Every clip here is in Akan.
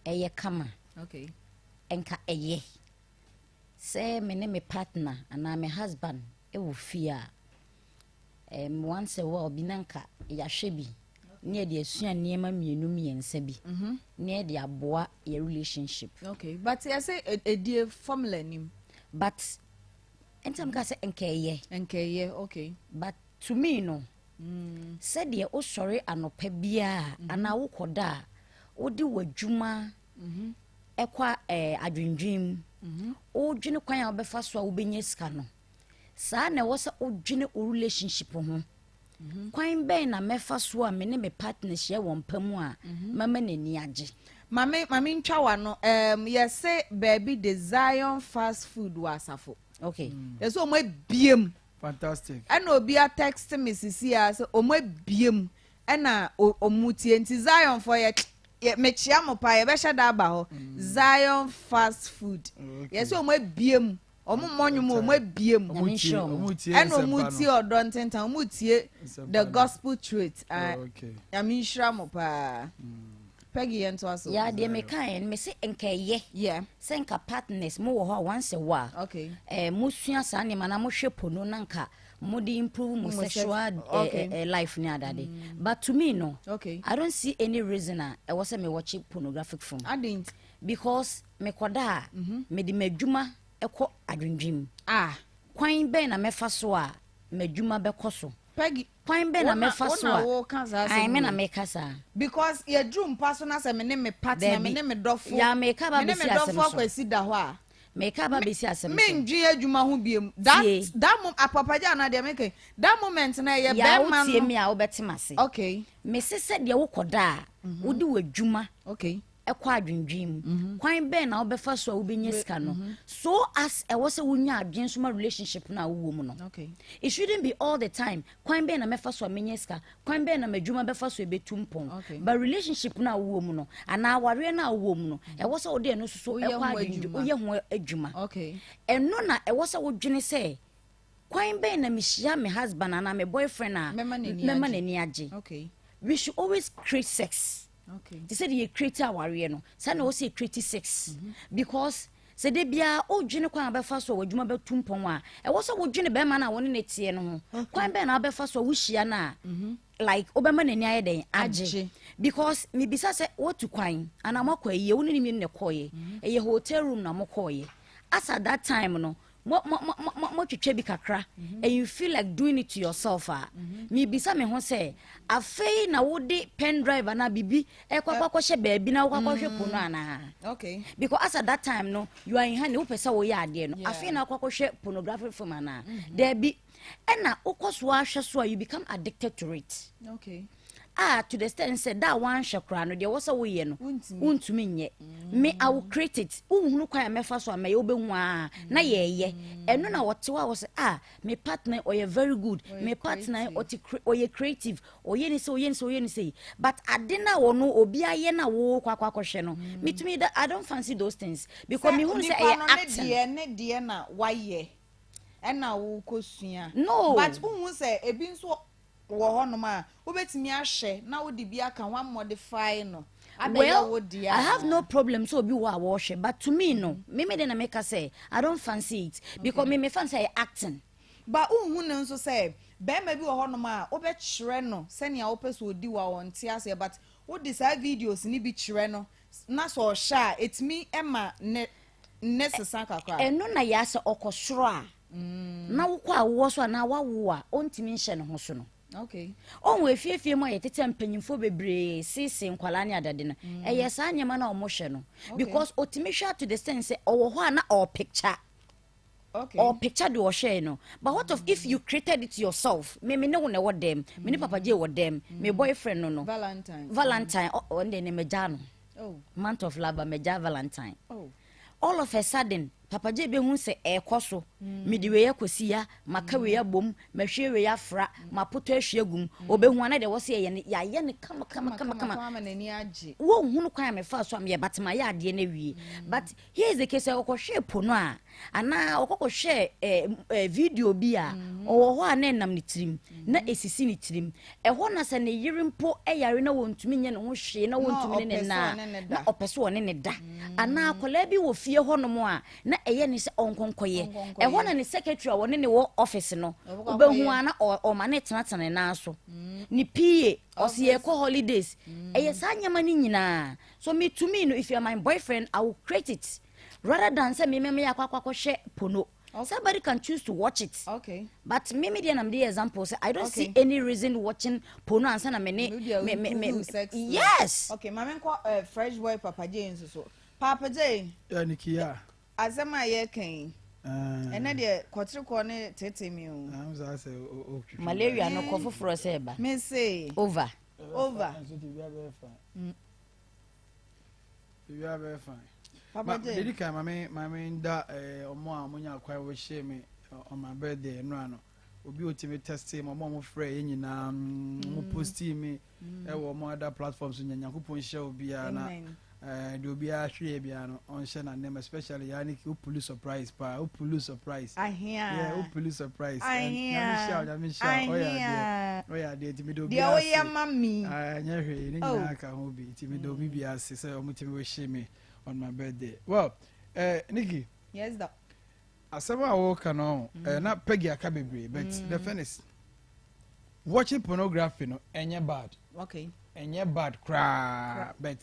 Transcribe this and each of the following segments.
Ɛyɛ kama. Nka ɛyɛ sɛ me ne me partner anaa me husband wɔ fie a, once a while bi na nka yɛahwɛ bi ne yɛde asua nneɛma mmienu mmiɛnsa bi ne yɛde aboa yɛ relationship. Okay, but yɛsɛ edie formula nim. But ntam ka sɛ nka ɛyɛ. Nka ɛyɛ, okay. But to me no, sɛdeɛ wosɔre anɔpa biara anaa wokɔda a, wode w'adwuma ɛkɔ adwendwen mu, wodwene kwan a wobɛfa so a wobɛnya sika no, saa na ɛwɔ sɛ wodwene wo relationship ho. Kwan bɛn na mɛfa so a me ne me partner hyia wɔ mpa mu a mɛma n'ani agye? Maame ntwa wa no, yɛsɛ baabi de Zion Fast Food wɔ Asafo. Yɛsɛ ɔmo ebiem. Fantastic. Ɛna obi a text me sisi a sɛ ɔmo ebiem ɛna ɔmo tie, nti Zion fo yɛ mekyia mo pa, yɛbɛhyɛ da aba hɔ. Zion Fast Food. Yɛsɛ ɔmo ebiem, ɔmo mmɔ nnwom, ɔmo ebiem. Nyame nhyira ɔmo. Ɛna ɔmo tie Ɔdɔ Ntentan, ɔmo tie The Gospel Truth. Nyame nhyira mo paa. Peggy, yɛn to aso. Ya, deɛ mekaeɛ no, mese nka ɛyɛ sɛ nka partners mowɔ hɔ a, once a while mosua saa nneɛma na mohwɛ porno na nka mode improve mo sexual life ne adade. But to me no, I don't see any reason a ɛwɔ sɛ mewɔkye pornographic film. Adi? Because mekɔda a, mede m'adwuma ɛkɔ adwendwen mu. Kwan bɛn na mɛfa so a m'adwuma bɛkɔ so? Peggy. Kwan bɛn na mɛfa so a Wo na woka saa Ae, asɛm me na wei. meka saa. Because yɛduru mpa so na sɛ me ne me partner, Dabi. me ne me dɔfo, Ya, meka ba me ne bɛsi me asɛm dɔfo so. Akwasi da hɔ a, Meka ba bɛsi asɛm so. Mendwe adwuma ho biem. That Tie. that mo apapagya ana deɛ meka, that moment na ɛyɛ Ya, bɛrima wotie no. me a, wobɛte m'ase. Mese sɛ deɛ wokɔda a, wode w'adwuma ɛkɔ adwendwen mu, kwan bɛn na wobɛfa so a wobɛnya sika no, so as ɛwɔ sɛ wonya adwen so ma relationship no a wowɔ mu no. It shouldn't be all the time kwan bɛn na mɛfa so a menya sika, kwan bɛn na m'adwuma bɛfa so ɛbɛtu mpɔn. But relationship no a wowɔ mu no anaa awareɛ no a wowɔ mu no, ɛwɔ sɛ wode ɛno soso Woyɛ ɛkɔ ho adwendwen, adwuma. woyɛ ho adwuma. Ɛno na ɛwɔ sɛ wodwene sɛ kwan bɛn na mehyia me husband anaa me boyfriend a mɛma n'ani mɛma agye. N'ani agye. We should always create sex. Te sɛ deɛ yɛ create awareɛ no, saa na ɛwɔ sɛ yɛ create sex, because sɛ de biara wodwene kwan a wobɛfa so a w'adwuma bɛtu mpɔn a, ɛwɔ sɛ wodwene bɛrima no a wɔne ne teɛ no ho, kwan bɛn na wobɛfa so a wohyia no a, like wobɛma n'ani ayɛ dɛn? Agye. Agye. Because mebisa sɛ wotu kwan anaa moakɔ ayie, wo ne ne mmienu na ɛkɔɔyɛ, ɛyɛ hotel room na mokɔɔyɛ, as at that time no mo mo mo mo motwitwa bi kakra and you feel like doing it to yourself a, mebisa me ho sɛ afei na wode pen drive anaa biribi ɛkɔ akɔhyɛ baabi na wokɔ akɔhwɛ porno anaa? Because as at that time no, you are in honey, wopɛ sɛ woyɛ adeɛ no. Afei na wokɔ akɔhwɛ pornographic film anaa? Daabi. Ɛna wokɔ so ahwɛ so a, you become addicted to it. Ah, to the extent sɛ da a wanhwɛ koraa no, deɛ wɔ sɛ woyɛ no Wontumi. wontumi nyɛ. Me, I will create it. Wohunu kwan a mɛfa so a mɛyɛ, wobɛhu a na yɛɛyɛ. Ɛno na wɔte hɔ a wɔ sɛ, ah, me partner ɔyɛ very good. Ɔyɛ Me partner creative. ɔte ɔyɛ creative, ɔyɛ ne sɛ, ɔyɛ ne sɛ, ɔyɛ ne sɛ, but ade na wɔno obi ayɛ na wo kɔ akɔhwɛ no, metumi da. I don't fancy those things because mehunu sɛ nipa ɛyɛ no ne acting. Deɛ ne deɛ na wayɛ ɛna wokɔsua. No. But wohu sɛ ebi nso wɔ hɔnom a wobɛtumi ahwɛ na wode bi aka ho amodify no abɛyɛ Well, wo deɛ. I have no problem sɛ obi wɔ a wɔrehwɛ, but to me no, me de na meka sɛ I don't fancy it because me fancy ɛyɛ acting. Ba wohu no nso sɛ bɛrima bi wɔ hɔnom a wobɛkyerɛ no sɛnea wopɛ sɛ ɔdi wɔ a ɔnte aseɛ, but wode saa videos no bi kyerɛ no na sɛ ɔhyɛ a, ɛtumi ma ne sesa kakra. Ɛno na yɛ sɛ ɔkɔ soro a na wokɔ a wowɔ so anaa wawo a ɔntumi nhyɛ ne ho so no. Ɔhu efiefie mu a yɛtete mpanyinfoɔ bebree seesei nkwalaa ne adade no, ɛyɛ saa nneɛma no a wɔhwɛ no, because otumi hwɛ to the sense sɛ ɔwɔ hɔ a na ɔɔpicture. Ɔpicture deɛ ɔhwɛɛ no. But what of if you created it yourself? Me ne wo na ɛwɔ dɛm, me ne Papa Gye wɔ dɛm, me boyfriend no. Valentine. Valentine, ɔno deɛ ne mɛgya no. Month of love, mɛgya Valentine. All of a sudden Papa J bɛhu sɛ ɛrekɔ so. Mede wei akɔsi ya, maka wei abom, mahwie wei afra, mapotɔ ahwie agu mu. Ɔbɛhu a na deɛ ɛwɔ sɛ yɛyɛ no, yɛayɛ no kama kama kama kama. Ama n'ani agye. Wɔnhunu kwan a mefaa so a meyɛ, but mayɛ adeɛ no awie. But here is the case, sɛ ɔkɔhwɛɛ po no a, anaa ɔkɔkɔhwɛɛ video bi a, ɔwɔ hɔ a na ɛnam ne tirim, na ɛsisi ne tirim. Ɛhɔ na sɛ ne yere mpo yare na wɔntumi nyɛ ne ho hwee na wɔntumi ne ne nna a, na ɔpɛ sɛ ɔne ne da. Anaa akwadaa bi wɔ fie hɔnom a, na ɛyɛ ne sɛ ɔnkɔnkɔyɛ. Ɛhɔ na ne secretary a ɔne ne wɔ office no, wobɛhu a na ɔma ne tenatena ne nan so. Ne PA, ɔse yɛkɔ holidays. Ɛyɛ saa nneɛma no nyinaa. So me to me no, if you are my boyfriend, I will create it. Rather than sɛ me mɛmɛ akɔ akɔ akɔhwɛ porno. Somebody can choose to watch it. But me me deɛ na mede example sɛ I don't see any reason watching porno ansa na me ne me me me yes. Okay, maame nkɔ Fresh Boy Papa J nso so. Papa J. Yeah, Nikki, yeah. Asɛm a yɛreka yi. Ɛnɛ deɛ kɔterekɔ ne tete mi o. Malaria no kɔ foforɔ sɛ ɛba. Me se. Over. Over. Biribiara bɛyɛ fine. Papa J. Dedi kan maame maame nda ɔmo a ɔmo nya kwan wɔhyɛ me on my birthday nnora no. Obi otimi teste me, ɔmo a ɔmo frɛ yɛ nyinaa, ɔmo posti me ɛwɔ ɔmo other platforms nya Nyankopɔn nhyira obiara na deɛ obiara hwɛ yɛ biara no ɔnhyɛ n'anim, especially yaa ne wo pulu surprise paa, wo pulu surprise. Ahia. Yeah, wo pulu surprise. Ahia. Nyame hyira, Nyame hyira. Ɔyɛ adeɛ. Ɔyɛ adeɛ nti mede obiara Deɛ woyɛ ma mi. Nyɛ hwee ne nyinaa ka ho bi nti mede obi biara ase sɛ ɔmo tumi wish me on my birthday. Well, Nikki. Yes, doc. Asɛm a wɔka no, na Peggy aka bebree, but the thing is, watching pornography no ɛnyɛ bad. Ɛnyɛ bad koraa, but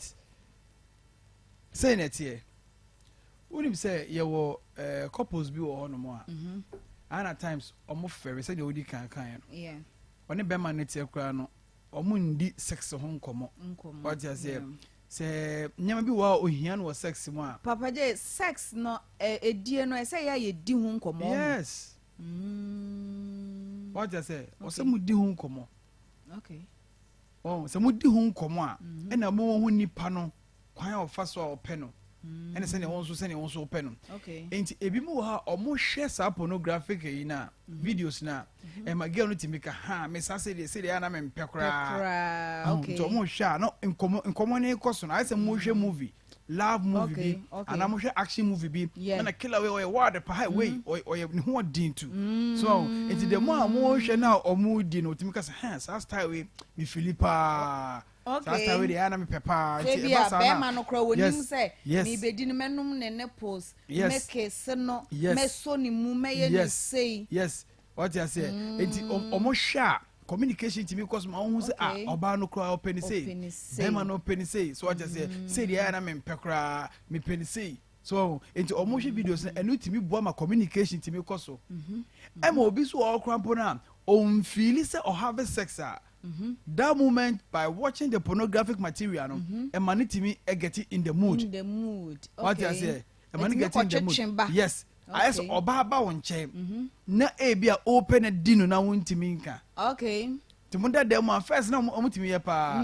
sɛn na ɛteɛ, wonim sɛ yɛwɔ couples bi wɔ hɔnom a, ana times ɔmo fɛre sɛdeɛ wodi kan kan no, ɔne bɛrima no teɛ koraa no, ɔmo ndi sex ho nkɔmmɔ. Ɔte aseɛ sɛ nneɛma bi wɔ a ohia no wɔ sex mu a. Papa J, sex no edie no, ɛsɛ yɛ a yɛdi ho nkɔmmɔ. Yes. Ɔte aseɛ ɔsɛ mo di ho nkɔmmɔ. Sɛ mo di ho nkɔmmɔ a, ɛna mo ho nipa no kwan a ɔfa so a ɔpɛ no, ɛna sɛnea wɔn nso sɛnea wɔn nso pɛ no. Nti ebi mu wɔ ha a ɔmo hwɛ saa pornographic yi na videos na ɛma girl no tumi ka ha me sa sɛdeɛ sɛdeɛ ɛyɛ na me mpɛ koraa. Nti ɔmo hwɛ a na nkɔmɔ nkɔmɔ ne kɔ so no ayɛ sɛ mo hwɛ movie, love movie bi anaa mo hwɛ action movie bi, ɛna killer wei ɔyɛ ward pa ha wei ɔyɛ ne ho ɔden tu so. Nti the more a mo hwɛ na ɔmo di no, otumi ka sɛ hɛn saa style wei me feel paa. Saa style wei deɛ ɛyɛ na mepɛ paa. Nti ɛba saa na bɛrima no koraa wɔnim sɛ mebɛdi no, mɛnom ne nipples, mɛkese no, mɛsɔ ne mu, mɛyɛ ne sei. Yes, wɔte aseɛ. Nti ɔmo hwɛ a, communication tumi kɔ so ma ɔho sɛ ah, ɔbaa no koraa ɔpɛ ne sei, bɛrima no ɔpɛ ne sei. So wɔte aseɛ, sei deɛ ɛyɛ na mempɛ koraa, mepɛ ne sei. So nti ɔmo hwɛ videos no, ɛno tumi boa ma communication tumi kɔ so. Ɛma obi so wɔ ɔkora mpo no a ɔnfeel sɛ ɔhave sex a, that moment by watching the pornographic material no, ɛma ne tumi get in the mood. In the mood. Wate aseɛ, ɛma ne get in the mood. Yes, ayɛ sɛ ɔbaa ba wo nkyɛn na ebi a ɔpɛ na di no na wontumi nka. Nti mo dada mu a, first na ɔmo tumi yɛ paa.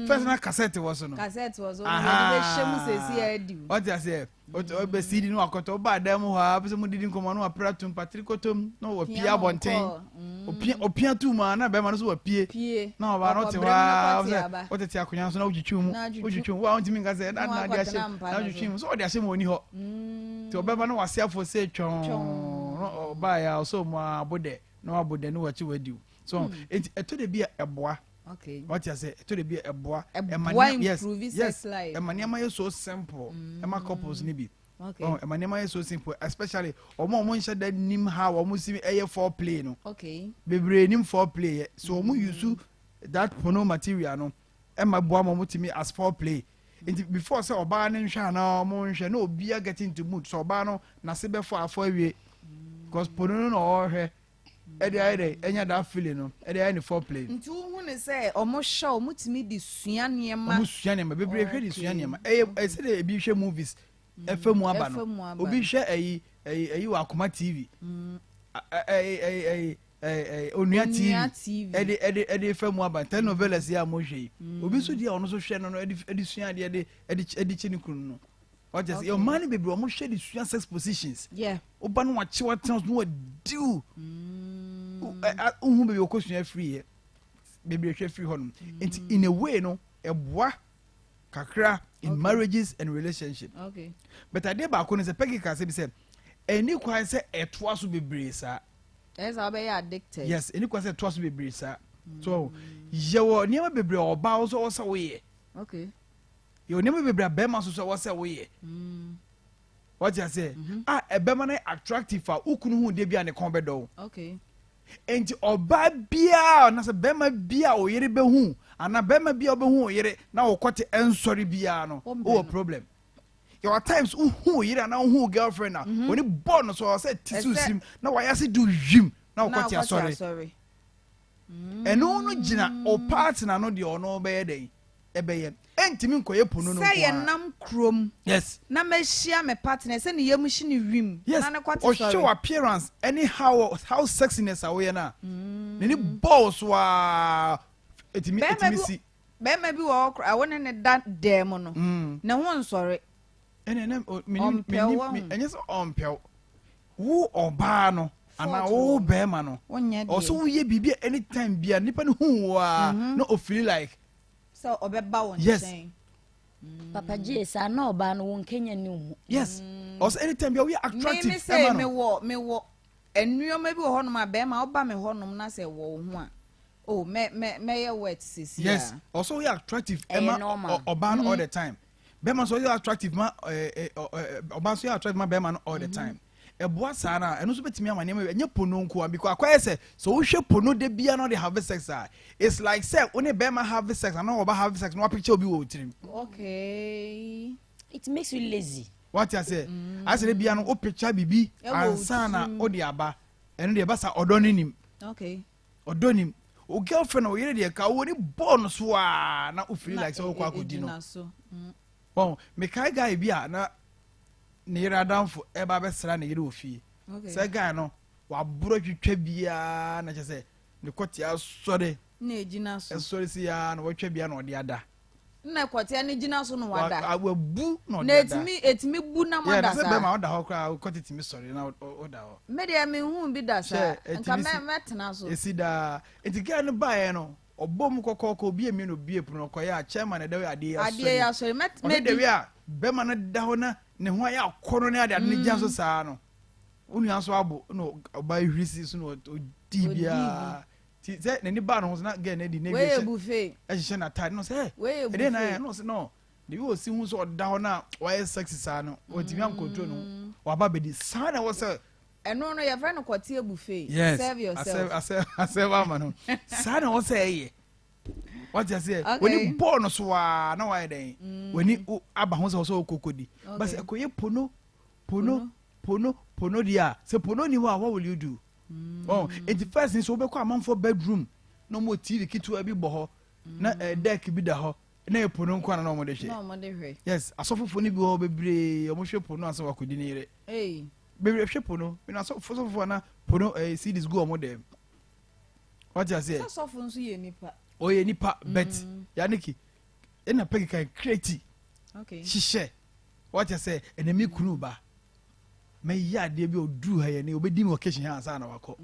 First na cassette wɔ so no. Cassette wɔ so. Ɔmo de bɛhyɛ mu sɛsi adi. Wate aseɛ, ɔbɛ CD no akɔtɔ, ɔba dan mu hɔ a, pɛ sɛ mo didi nkɔmɔ no, wapra tum patiri kɔtɔm na wapie abɔnten. Opia opia tu mu a, na bɛrima no so wapie na ɔbaa no te hɔ a, sɛ wotete akonnwa so na wotwitwi mu, wotwitwi mu, wo a wontumi nka sɛ na na ade ahyɛ na wotwitwi mu so, ɔde ahyɛ mu, ɔni hɔ. Nti ɔbɛba na wase afɔ sɛ twɔn na ɔbaa yɛ a, ɔsɔ mu a abo dɛ na wabo dɛ na wakyi wadi so. Nti ɛtɔ de bi a ɛboa. Wate ase, ɛtɔ de bi a ɛboa. Ɛboa. Yes. Improve sex life. Ɛma nneɛma yɛ so simple ɛma couples ni bi. Ɛma nneɛma yɛ so simple, especially ɔmo a ɔmo nhyɛ da nim how ɔmo si ɛyɛ foreplay no. Bebree nim foreplay yɛ so, ɔmo use that porno material no ɛma boa ma ɔmo tumi as foreplay. Nti before sɛ ɔbaa no nhwɛ anaa ɔmo nhwɛ na obiara get into mood so, ɔbaa no n'ase bɛfɔ afɔ awie because porno no na ɔrehwɛ ɛde ayɛ dɛ ɛnya that feeling no ɛde ayɛ ne foreplay. Nti wohu ne sɛ ɔmo hyɛ, ɔmo tumi de sua nneɛma. Ɔmo sua nneɛma bebree, hwɛ de sua nneɛma. Ɛyɛ ɛsɛ de ebi hwɛ movies ɛfɛ mu aba no, obi hwɛ ɛyi wɔ Akoma TV, ɛyi ɛyi ɛyi ɛyi Onua TV, ɛde fɛ mu aba, telenovelas yi a mo hwɛ yi. Obi nso deɛ ɔno nso hwɛ no ɛde sua adeɛ, ɛde kyi ne kunu no. Wate ase? Mmaa no bebree wɔn hwɛ de sua sex positions. Woba no wakye watena so na wadiw. Wohu baabi wɔkɔ sua firi yɛ. Bebree hwɛ firi hɔ nom. Nti in a way no ɛboa kakra in marriages and relationship. But adeɛ baako no sɛ Peggy ka sɛ bi sɛ ɛni kwan sɛ ɛtoa so bebree saa. Ɛyɛ sɛ wobɛyɛ addicted. Yes, ɛni kwan sɛ ɛtoa so bebree saa. So yɛwɔ nneɛma bebree a ɔbaa nso ɔwɔ sɛ woyɛ. Yɛwɔ nneɛma bebree a bɛrima nso so ɛwɔ sɛ woyɛ. Wate aseɛ? A ɛbɛma no attractive a wo kunu hu deɛ bi a ne kɔn bɛdɔ wo. Enti ɔbaa biara anaasɛ bɛrima biara a ɔyere bɛhu anaa bɛrima biara ɔbɛhu ɔyere na ɔkɔte ɛnsɔre biara no, wowɔ problem. Yɛwɔ times wohu wo yere anaa wohu wo girlfriend a wɔne bɔɔ no so ɔwɔ sɛ te so sim na wayɛ ase do wim na wokɔte asɔre. Ɛno no gyina o partner no deɛ ɔno bɛyɛ dɛn ɛbɛyɛ. Ɛntumi nkɔyɛ pono no Sɛ nko ara. yɛnam kurom na mahyia me partner sɛ ne yam hye no wim na ne kɔte Ɔhwɛ sɔre. wo appearance ɛne how sexiness a woyɛ no a, n'ani bɔ wo so ara ɛtumi Bɛrima ɛtumi bi si. Bɛrima bi wɔ hɔ koraa wo ne no da dan mu no, ne ho nsɔre. Ɛne ɛnɛ o menim Ɔmpɛ wo menim wahu. ɛnyɛ sɛ ɔmpɛ wo. Wo ɔbaa no anaa Fault wo wɔ. bɛrima no Wonyɛ ɔsɛ deɛ. woyɛ biribi a anytime bia nipa no hu wo a na ofeel like Sɛ ɔbɛba wo nkyɛn. Papa J, saa na ɔbaa no wo nkenya ne wo mu. Yes. Ɔsɛ anytime bia woyɛ Me me attractive sɛ ɛma no. mewɔ mewɔ nneɛma bi wɔ hɔnom a bɛrima woba me hɔnom na sɛ wɔ wo ho a oh mɛ mɛ mɛyɛ wet sisi Yes. a. Ɔsɛ woyɛ attractive Ɛyɛ ɛma normal. ɔbaa no all the time. Bɛrima nso ɔyɛ attractive ma ɛɛ ɛ ɔbaa nso yɛ attractive ma bɛrima no all the time. Ɛboa saa na ɛno nso bɛtumi ama nneɛma bi ɛnyɛ pono nko a because akɔyɛ sɛ sɛ wohwɛ pono de bia na ɔde have sex a, it's like sɛ wo ne bɛrima have sex anaa ɔba have sex na wapicture obi wɔ wo tirim. It makes you lazy. Wate aseɛ? Ayɛ sɛ de bia no wo picture biribi Ɛwɔ wo ansa na tirim. wode aba. Ɛno deɛ ɛba saa ɔdɔ no nim. Ɔdɔ nim. Wo girlfriend wo yere deɛ ka wo ni bɔɔ no so a na wo feel Na like sɛ wokɔ akɔdi no. ɛgyina so. Wɔn mekae guy bi a na ne yere adamfo ɛba abɛsra ne yere wɔ fie. Sɛ guy no waboro twitwa biara na kyerɛ sɛ ne kɔte asɔre. Na egyina so. Ɛsɔre si ya na wɔtwa biara na ɔde ada. Na kɔteɛ no gyina so na wada. Wabu na ɔde Na ada. etimi bu na Yeah, moada na sɛ saa. bɛrima ɔda hɔ koraa kɔte tumi sɔre na ɔda hɔ. Me deɛ mehu bi da saa. Hyɛ, Nka etimi si- mɛtena so. Esi daa. Nti guy no baeɛ no ɔbɔ mu kɔkɔɔkɔ obi emie na obi epono ɔkɔyɛ a chairman ɛda hɔ adeɛ yi asɔre. Adeɛ yi asɔre. Ɔhwɛ Mɛdi. deɛ a bɛrima no da hɔ na ne ho ayɛ akɔnɔ ne ade ade ne gyina so saa no. Wo nua nso abo na ɔbaa ehuri si so na ɔdi Ɔdii biara. Ti sɛ n'ani baa ne ho so na girl no adi na Wei ebi yɛ buffet. ɛhyehyɛ n'ataade na ɔsɛ ɛ Wei yɛ ɛdeɛ na ayɛ buffet. na ɔsɛ no debi wɔ si ho sɛ ɔda hɔ na wayɛ sexy saa no ɔntumi ancontrol ne ho waba bɛdi saa na ɛwɔ sɛ Ɛno no yɛfrɛ no kɔteɛ buffet. Yes. Serve yourself. Asɛ asɛ asɛ ama no saa na ɛwɔ sɛ ɛyɛ wate aseɛ. W'ani bɔɔ no so aa na wayɛ dɛn w'ani aba ho sɛ ɔsɛ ɔkɔ kɔdi but sɛ ɛkɔyɛ pono pono pono pono deɛ a sɛ pono ni hɔ a, what will you do? Oh, nti first nso wobɛkɔ amanfoɔ bedroom na ɔmo wɔ TV ketewa bi bɔ hɔ na deck bi da hɔ na yɛ pono nko ara na ɔmo de hwɛ. Na ɔmo de hwɛ. Yes, asɔfofoɔ no bi wɔ hɔ bebree ɔmo hwɛ pono ansa wakɔdi ne yere. Hey. Bebree hwɛ pono na asɔfofoɔ na pono CDs gu ɔmo dɛm, wate aseɛ? Sɛ sɔfo nso yɛ nipa. Ɔyɛ nipa but yaniki ɛna pɛ keka create hyehyɛ, wate aseɛ? Ɛna mi kunu ba mɛyɛ adeɛ bi a ɔduru ha yɛ ne obɛdi mi wɔ kitchen ha ansa na wakɔ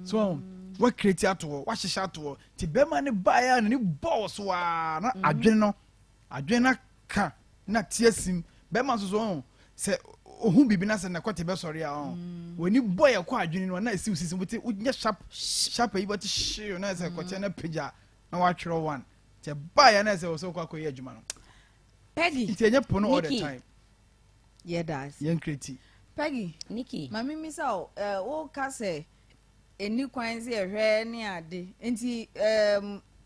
so wa create ato hɔ wahyehyɛ ato hɔ nti bɛrima ne baeɛ a n'ani bɔɔ so aa na adwene no adwene no ka na te asim. Bɛrima nso so ɔn sɛ ohun biribi na sɛ n'akɔte bɛsɔre a ɔn w'ani bɔ yɛ kɔ adwene no na esi osisi wote wonyɛ sharp sharp ayi wɔte hyew na sɛ kɔteɛ na pagya na watwerɛ one nti ɛbaeɛ na sɛ wɔsɛ wokɔ akɔyɛ adwuma no. Peggy. Nti ɛnyɛ pono all the Nikki. time. Yɛda ase. Yɛn create. Peggy. Nikki. Maame mi sɛ o woka sɛ ɛni kwan sɛ yɛhwɛ ne ade nti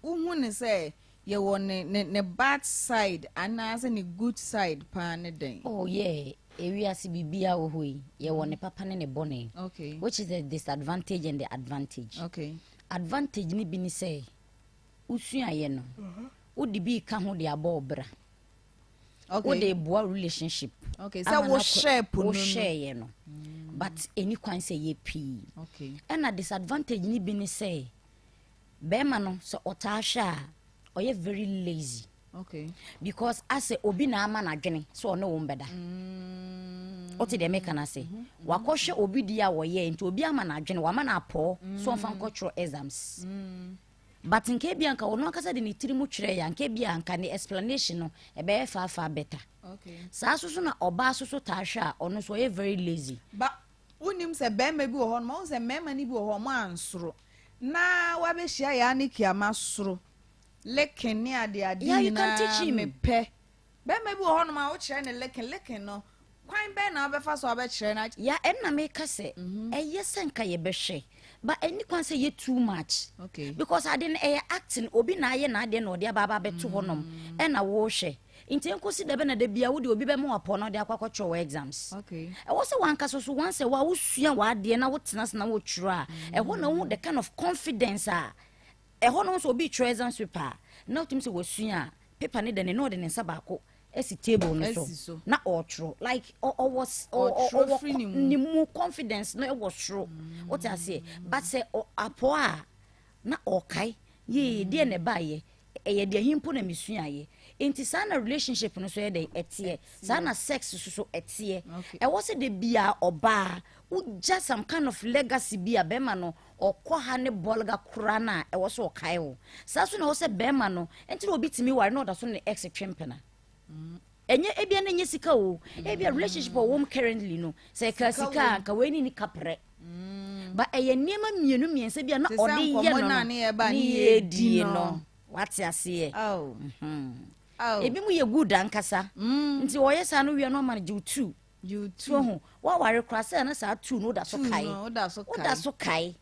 wohu ne sɛ yɛwɔ ne bad side anaasɛ ne good side paa ne dɛn? Oh yeah, ewiase biribiara wɔ hɔ yi yɛwɔ ne papa ne ne bɔne, which is the disadvantage and the advantage. Advantage ne bi ne sɛ wosuayɛ no wode bi ka ho de abɔ wo bra, wode boa relationship. Okay, sɛ Ama no wohyɛ pono no. Wohyɛeɛ no but ɛni kwan sɛ yɛ pii. Ɛna disadvantage ne bi ne sɛ bɛrima no sɛ ɔtaa hwɛ a ɔyɛ very lazy. Because asɛ obi na ama n'adwene sɛ ɔne wo mbɛda. Wote deɛ meka no ase? Wakɔhwɛ obi deɛ a wɔyɛ nti obi ama n'adwene, wama no apɔɔ sɛ ɔmfa nkɔtwerɛ exams. But nka ebia nka ɔno ankasa de ne tiri mu twerɛ yɛ a, nka ebia nka ne explanation no ɛbɛyɛ far far better. Saa nso so na ɔbaa nso so taa hwɛ a ɔno nso ɔyɛ very lazy. Ba wonim sɛ bɛrima bi wɔ hɔ nom, ɔhu sɛ mmarima no bi wɔ hɔ ɔmo ansoro na wabɛhyia yɛ Aniki ama soro licking ne ade ade Yeah, you can teach nyinaa him. Mepɛ bɛrima bi wɔ hɔ nom a wokyerɛ ne licking licking no, kwan bɛn na wobɛfa so abɛkyerɛ no? Ya, ɛnna meka sɛ ɛyɛ sɛ nka yɛbɛhwɛ, but ɛni kwan sɛ yɛ too much because ade no ɛyɛ acting, obi na ayɛ n'adeɛ na ɔde aba aba abɛto hɔnom ɛna wɔrehwɛ. Nti nkosi dɛbɛ na da bia wode obi bɛma wapɔ na ɔde akɔ akɔtwerɛ wɔ exams. Ɛwɔ sɛ wankasa so once a wa wosua w'adeɛ na wotena ase na wotwerɛ a, ɛhɔ na wohu the kind of confidence a ɛhɔ no nso obi twerɛ exams paper a na wotumi sɛ wasua a paper ne da ne na ɔde ne nsa baako asi table no so Asi so. na ɔtwerɛ like ɔwɔ Ɔtwerɛ ɔwɔ firi ne mu. Ne mu confidence no ɛwɔ soro, wote aseɛ? But sɛ apɔ a na ɔkae yee deɛ na ɛbaayɛ ɛyɛ deɛ himpo na mesuaeɛ. Nti saa na relationship no so yɛ dɛn ɛteɛ, saa na sex so so ɛteɛ. Ɛwɔ sɛ de bia ɔbaa wogya some kind of legacy bi a bɛrima no ɔkɔ ha ne bɔlga koraa no a ɛwɔ sɛ ɔkae wo. Saa so na ɛwɔ sɛ bɛrima no nti na obi tumi ware na ɔda so ne ex twe mpena. Ɛnyɛ ebia na ɛnyɛ sika o, ebia relationship a ɔwɔ mu currently no sɛ ɛka Sika sika a wɔ mu. nka wei ne ni kaprɛ, ba ɛyɛ nneɛma mmienu mmiɛnsa bi a na Te sɛ ɔde yɛ nkɔmmɔ no no a no ne yɛba ne ne yɛdie yɛdi no no. wate aseɛ? Oh. Oh. Ebi mu yɛ good ankasa nti wɔyɛ saa no wia no ɔma no gye wo two. You so too. ho waware koraa sɛ na saa two no woda so Two kae. no, woda so Woda kae. so kae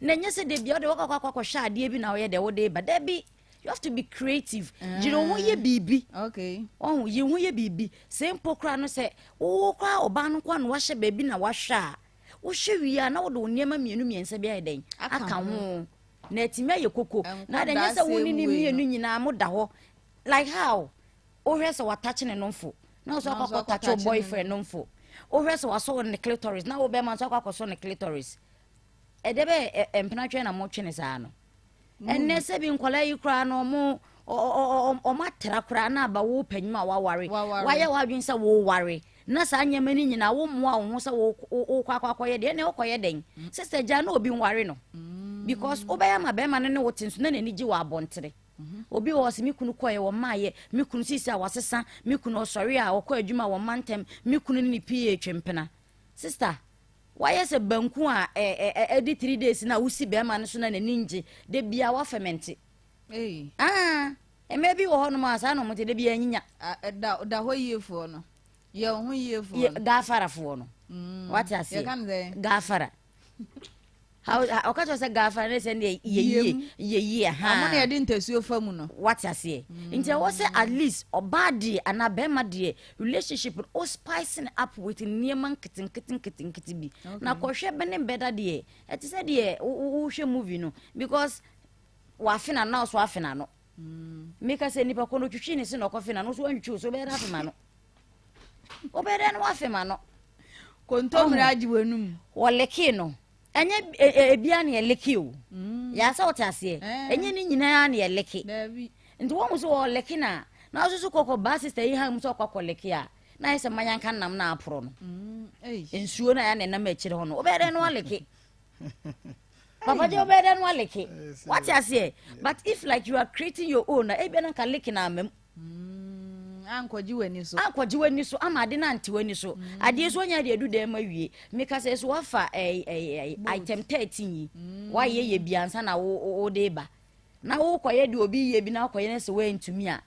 na ɛnyɛ sɛ de bia wode wɔkɔ akɔ akɔhwɛ adeɛ bi na woyɛ deɛ wode ba. Dabi, you have to be creative, gyina wo ho yɛ biribi. Ɔho yi ho yɛ biribi sɛ mpo koraa no sɛ wowɔ koraa ɔbaa no koraa na wahyɛ baabi na wahwɛ a wohwɛ wie a na wode wo nneɛma mmienu mmiɛnsa bi ayɛ dɛn Aka aka ho. ho na atumi ayɛ koko na de Nkwadaa nyɛ sɛ wo ne ne same way mmienu no. nyinaa moda hɔ like how wohwɛ sɛ watakye ne nomfo na wo so Na wo akɔ so akɔtakye wo akɔtakye ne boyfriend nomfo, wohwɛ sɛ wasɔ ne clitoris na wo bɛrima nso akɔ akɔsɔ ne clitoris, ɛdɛ bɛ mpena twɛn na motwe ne saa no. Ɛnɛ sɛ bi nkɔla yi koraa no ɔmo ɔmo atra koraa na aba wo panyim a waware Waware. wayɛ w'adwene sɛ woware na saa nneɛma no nyinaa wommoa wo ho sɛ wokɔ akɔ akɔyɛ deɛ ɛnɛ wokɔyɛ dɛn sɛ gya na obi nware no because wobɛyɛ ama bɛrima no ne wo te nso na n'ani gye wɔ abɔntere. Obi wɔ hɔ sɛ me kunu kɔɛ wɔ mmaayɛ, me kunu sisi a wasesa, me kunu ɔsɔre a ɔkɔ adwuma wɔ mma ntɛm, me kunu ne ne pie twempena. Sister, wayɛ sɛ banku a ɛ ɛ ɛdi 3 days na wosi bɛrima no so na n'ani ngye de bia wafɛmɛnte. Hey. Aa mmaa bi wɔ hɔnom a saa na ɔmo te de bia anyinya. Da da hɔ yiefoɔ no yɛ wo ho yiefoɔ yɛ no. Gaafarafoɔ no, wate aseɛ? Yɛka no sɛ gaafara. Ɔka kyerɛ sɛ gaafara ne sɛ ne yɛ yie yɛ yie ha. Ɔmo na yɛde ntasuo fa mu no. Wate aseɛ? Nti ɛwɔ sɛ at least ɔbaa deɛ anaa bɛrima deɛ relationship no o spicing up with nneɛma nketenkete nketenkete bi na kɔhwɛ bɛ ne bɛda deɛ ɛte sɛ deɛ wohwɛ movie no because wafe na na ɔso afe na no meka sɛ nipa kɔ no otwitwi ne se na ɔkɔfe na no so wantwitwi wo so wobɛyɛ dɛ afe ma no, wobɛyɛ dɛ no wafe ma no. Kontomire agye w'anum. Wɔleke no ɛnyɛ ebia ne ɛleke o yɛasɛ, wote aseɛ? Ɛnyɛ ne nyinaa ne ɛleke. Daabi. Nti wɔn mu so wɔleke na na ɔso so kɔkɔ baa sister yi ha mu sɛ ɔkɔ akɔleke a na ayɛ sɛ mayanka nam na aporɔ no. Ei. Nsuo no a yɛ na ɛnam akyire hɔ no, wobɛyɛ dɛ no aleke papa gye, wobɛyɛ dɛ no aleke, wate aseɛ? But if like you are creating your own na ebia na nka leke na ama mu. Ankɔgye w'ani so. Ankɔgye w'ani so ama ade no ante w'ani so adeɛ so onya deɛ edu dan mu awie. Meka sɛ so wafa ɛɛ ɛɛ item 13 yi wayɛ yɛ bi ansa na wo de ba na wokɔyɛ deɛ obi yɛ bi na wokɔyɛ no sɛ woantumi a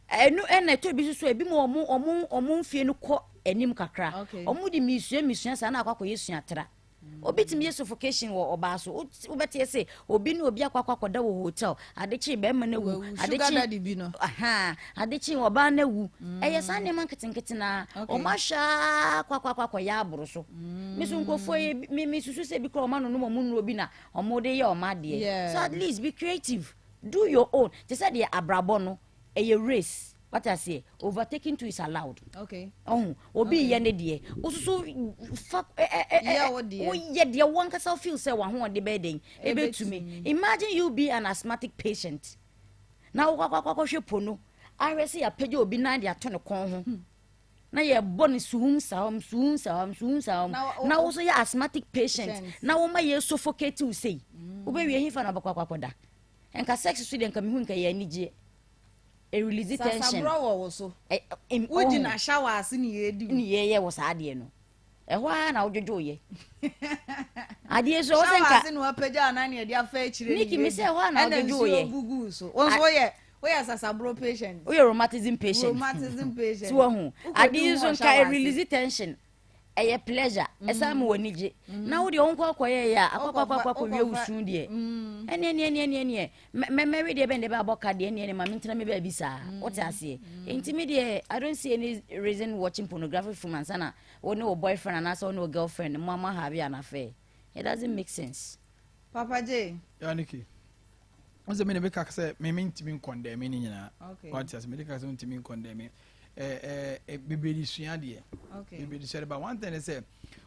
ɛnu ɛna ɛtɔ bi soso ebi mu ɔmo mfie no kɔ anim kakra. Ɔmo de misua misua saa na akɔ akɔyɛ suatra. Obi tumi yɛ suffocation wɔ ɔbaa so. Wobɛteɛ sɛ obi ne obi akɔ akɔ akɔda wɔ hotel, adekye bɛrima no awu. Wawu. Sugar daddy bi no. Aha, adekye ɔbaa no awu. Ɛyɛ saa nneɛma nketenkete na ɔmo ahyɛ akɔ akɔ akɔ akɔyɛ aboro so. Me so nkurɔfoɔ yi me susu sɛ bi kora ɔmo anonom ɔmo nnuro bi na ɔmo de yɛ ɔmo adeɛ. So at least be creative, do your own. Te sɛ deɛ abrabɔ no ɛyɛ race, wate aseɛ? Overtaking too is allowed. Ɔho obi yɛ ne deɛ wososo fa ɛ ɛ ɛ Yɛ wo deɛ. Woyɛ deɛ wankasa feel sɛ wahoɔde bɛyɛ den ebɛtumi. Imagine you be an asthmatic patient na wokɔ akɔ akɔhwɛ po no. Ahwɛ sɛ yɛapagya obi nan de ato ne kɔn ho na yɛbɔ no suhum sahom, suhum sahom, suhum sahom, na wo so yɛ asthmatic patient na woma yɛ suffocate wo sei, wobɛwie hefa na wobɛkɔ akɔ akɔda? Nka sex so deɛ, nka mehu nka yɛ anigyeɛ, ɛrelease tension. Sasaborɔ wɔ wo so. Wogyina shower ase ne yɛdi wo. Ne yɛyɛ wɔ saa adeɛ no, ɛhɔ ara na wodwodwoyɛ adeɛ so, ɛwɔ sɛ shower nka ase na wapagya anan ne yɛde afa akyire ne Nikki, me yɛdi. sɛ ɛhɔ a na Ɛna wodwodwoyɛ. nsuo gugu so. Wo nso woyɛ sasaborɔ patient. Woyɛ rheumatism patient. Rheumatism patient. So wahu Wokɔdi adeɛ wo so wɔ nka shower ase. ɛrelease tension, ɛyɛ pleasure, ɛsan ma w'ani gye, na wo deɛ wo nkɔ akɔyɛ yɛ a akɔkɔakɔakɔ wie wo su deɛ, ɛneɛ neɛ neɛ neɛ neɛ mɛmɛwe deɛ bɛn deɛ bɛabɔ ka deɛ, neɛ ne ma mentena me baabi saa. Wote aseɛ? Nti me deɛ, I don't see any reason watching pornographic film ansa na wo ne wo boyfriend anaasɛ wo ne wo girlfriend mo ama have an affair. It doesn't make sense. Papa J. Ya Nikki, wọn sɛ mi na mi ka sɛ mi ntumi ncondemn ne nyinaa. Wate ase? Mi de ka sɛ ntumi ncondemn ɛɛ ɛɛ bebree de sua adeɛ. Bebree de sua adeɛ, but one thing is sɛ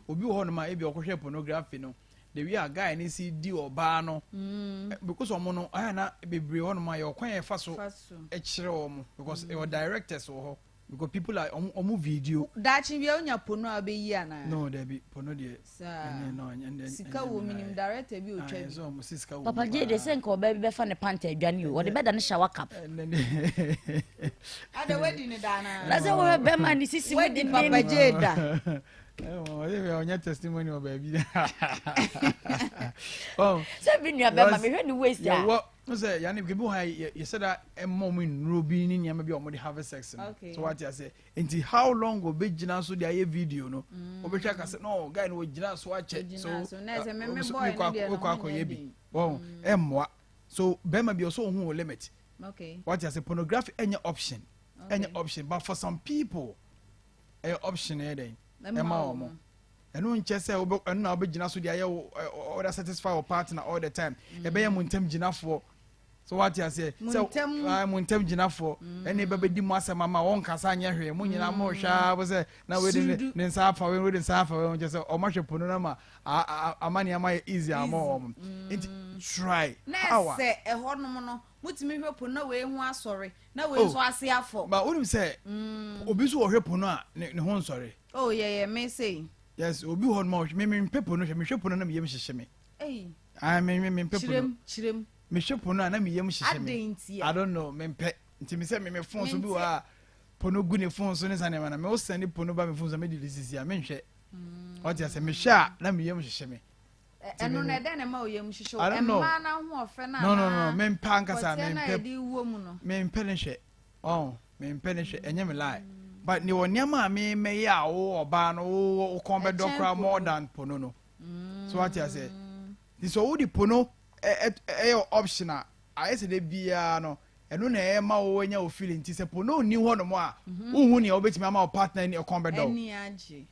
obi wɔ hɔnom a ebi ɔkɔhwɛ pornography no, the way a guy ne si di ɔbaa no, because ɔmo no ayɛ na bebree hɔnom a yɛ ɔkwan yɛ fa so Fa so. ɛkyerɛ wɔn, because ɛwɔ directors wɔ hɔ, because people are ɔmo video. Daakye bia wonya porno a wobɛyi anaa? No, dabi, porno deɛ Saa. ɛnyɛ no, ɛnyɛ Sika ɛnyɛ wɔ me minim na director bi ayɛ. otwa Ah, bi. ɛsɛ ɔmo si sika wɔ Papa mu J de paa. sɛ nka ɔbaa bi bɛfa ne pant adwane o, ɔde bɛda ne shower cap. Ɛnɛ ne Ada wadi ne da anaa? Na sɛ wɔhwɛ bɛrima ne sisi mu Wadi de Papa ne J da. Ɔnyɛ testimony wɔ baabi. Oh, sɛ bi nua bɛrima Because mehwɛ ne waist a yɛwɔ n sɛ yanni ebi wɔ ha, yɛsɛ da ɛma ɔmo nnuro bi ne nneɛma bi a ɔmo de have sex no. So wate ase? Nti how long obe gyina so de ayɛ video no, obɛhwɛ aka sɛ no guy no ogyina so akyɛ so. Ogyina so. Na ɛsɛ me so boy no deɛ no wokɔ ho akɔyɛ nyɛ bi den. wɔn ɛmmoa so. Bɛrima bi ɔsɛ ohun wɔ limit. Wate ase? Pornography ɛnyɛ option, ɛnyɛ option, but for some people ɛyɛ option. Ɛyɛ dɛn ɛma wɔn? Ɛno nkyɛ sɛ wobɛ ɛno na wobɛgyina so de ayɛ wo ɔda satisfy wo partner all the time. Ɛbɛyɛ mo ntɛm gyinafoɔ so, wate aseɛ? Mo sɛ ntɛm. Ah, mo ntɛm gyinafoɔ ɛne bɛbɛdi mo asɛm ama wɔn nkasa nyɛ hwee, mo nyinaa mo hwɛ a bo sɛ na wei de ne Sundu. ne nsa afa wei, wei de nsa afa wei, nkyɛ sɛ ɔmo ahwɛ porno no ma ama nneɛma yɛ easy ama wɔn. Nti try Na how a ɛsɛ ɛhɔnom no motumi hwɛ porno na wei ho asɔre na wei Oh. nso ase afɔ. Ba wonim sɛ obi nso wɔhwɛ porno a ne ho nsɔre. Oh, yɛyɛ me sei. Yes, obi wɔ hɔ nom a ɔhwɛ me mpɛ porno hwɛ. Mehwɛ porno na meyam hyehyɛ me. Ei. Ah, me mpɛ porno. Kyerɛm, kyerɛm. Mehwɛ porno a na meyam hyehyɛ me. Adɛn nti I a? don't know, mempɛ. Nti me sɛ me phone so bi wɔ Mente. a porno gu ne phone so ne sa nneɛma na me wo send porno ba me phone so a me de sisi a menhwɛ. Ɔte asɛ? Mehwɛ a na meyam hyehyɛ me. Ɛno na ɛdɛn na ɛma wo yam hyehyɛ wo? I don't know. Mmaa no ahoɔfɛ no No, no, no, anaa mempɛ ankasa. kɔteɛ no a Mempɛ. yɛde wɔ mu no? Mempɛ ne hwɛ ɔn, mempɛ ne hwɛ, ɛnyɛ me lie, but ne wɔ nneɛma a me mɛyɛ a wo ɔbaa no wo kɔn bɛdɔ Ɛkyɛn koraa porno. More than porno no so, wate asɛ? Nti sɛ wode porno ɛyɛ option a, ayɛ sɛ de biara no ɛno na ɛyɛ ma wo anya wo feeling. Nti sɛ porno nni hɔ nom a, wohu nea wobɛtumi ama wo partner ni ɛkɔn bɛdɔ wo. Ɛni agye.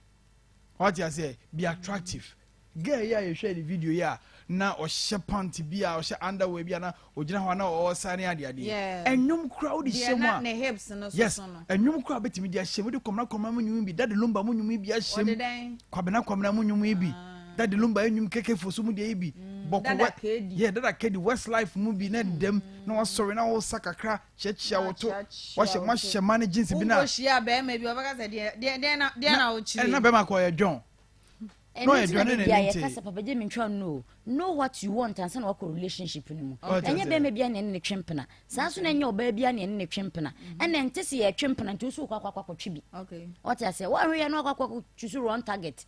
Wate aseɛ? Be attractive. Girl yi a yɛhwɛ ne video yi a na ɔhyɛ pant bi a ɔhyɛ underwear bi a na ogyina hɔ a na ɔɔsa ne adeadeɛ. Ɛnwom koraa wode Deɛ hyɛ mu na a ne hips no yes soso no. Ɛnwom koraa bɛtumi de ahyɛ mu, wode Kwamina Kwamina mu nnwom bi, Daddy Lumba mu nnwom yi bi ahyɛ Ɔde mu. dɛn? Kwabena Kwamina mu nnwom yi bi, Daddy Lumba nnwom keke fo so mu deɛ yi bi bɔkɔ. Dada Kedi. Yeah, Dada Kedi, Westlife mu bi na dɛm na wasɔre na wɔsa kakra kyiakyia wo to. Wakyia wahyɛ wo to. Wahyɛ ma ne jeans bi na Wokɔhyia bɛrima bi, ɔbɛka sɛ deɛ na wokyerɛ. Ɛna bɛrima kɔ ɔyɛ John Ɛno Na ɔyɛ nti na aduane na baabi a n'ani yɛka nte. sɛ Papa Gye mentwa no, know what you want ansa na wakɔ relationship no mu. Ɔte Ɛnyɛ aseɛ. bɛrima bia ne ɛne ne twe mpena saa so, na ɛnyɛ ɔbaa bia ne ɛne ne twe mpena. Ɛna nte sɛ yɛtwe mpena nti wo so wokɔ akɔ akɔtwe bi. Ɔte aseɛ? Woahwɛ yɛ no akɔ akɔ choose wrong target.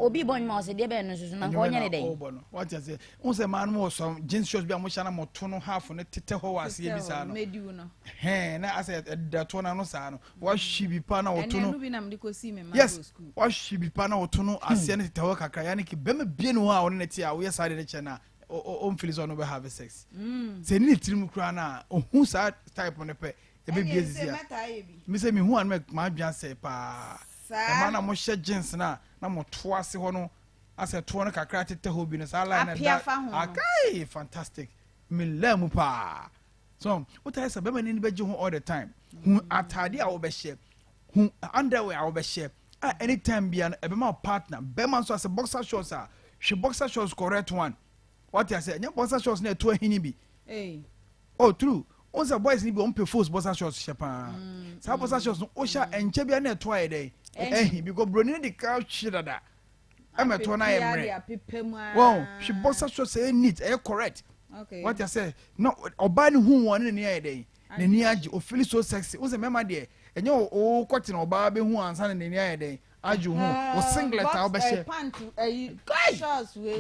Obi bɔ nnwuma wɔ sɛ deɛ bɛyɛ no nso so na nka ɔnyɛ ne dɛn. Ɔbɔ no, wate aseɛ? Wo sɛ maa no wɔ sɔm jeans shorts bi a mohyɛ na moto no half no tetɛ hɔ wɔ aseɛ bi saa no. Mediw no. Hɛn na asɛ ɛda toɔ no ano saa no, wahye bi pa na wɔto Ɛnɛ no. no bi na mede kɔsii me ma Yes. wɔ school. Wahye bi pa na wɔto no aseɛ no tetɛ hɔ kakra. Yɛne ke bɛrima bie ne hɔ a ɔne ne te a woyɛ saa de ne kyɛ no a ɔmfeel sɛ ɔno bɛ have sex sɛ ne ne tirim koraa no a ɔhu saa type no pɛ ɛbɛbie Ɛneɛ sisi sɛ a mɛtaa yɛ bi. mi sɛ mehu a no madwene asɛe paa. Saa. Ɛma na mohyɛ jeans no a na moto ase hɔ no asɛ toɔ no kakra tetɛ hɔ bi no saa line no Apia da fa ho no. Akai, fantastic, melɛ mu paa. So wotae sɛ bɛma n'ani bɛgye ho all the time. Hu atade a wobɛhyɛ, hu underwear a wobɛhyɛ a anytime bia no ɛbɛma wo partner. Bɛma nso asɛ boxer shorts a, hwɛ boxer shorts, correct one, wate asɛ? Ɛnyɛ boxer shorts na ɛto ahini bi. Ei. Oh, true. Wɔn sɛ boys ni bi wɔn pɛ fos boxer shorts hyɛ paa. Saa boxer shorts no wohyɛ a ɛnkyɛ bia na ɛto ayɛ dɛ ɛhi because broni no de ka hwe dada ɛma ɛtoɔ no ayɛ mmerɛ. Wɔn hwe boxer shorts ɛyɛ neat, ɛyɛ correct. Wate asɛ na ɔbaa no hu wɔn ne n'ani ayɛ dɛ n'ani agye, ofili so sexy. Wɔn sɛ mmarima deɛ ɛnyɛ o kɔte na ɔbaa bɛhu ansa na n'ani ayɛ dɛ agye ho. O singlet a wobɛhyɛ.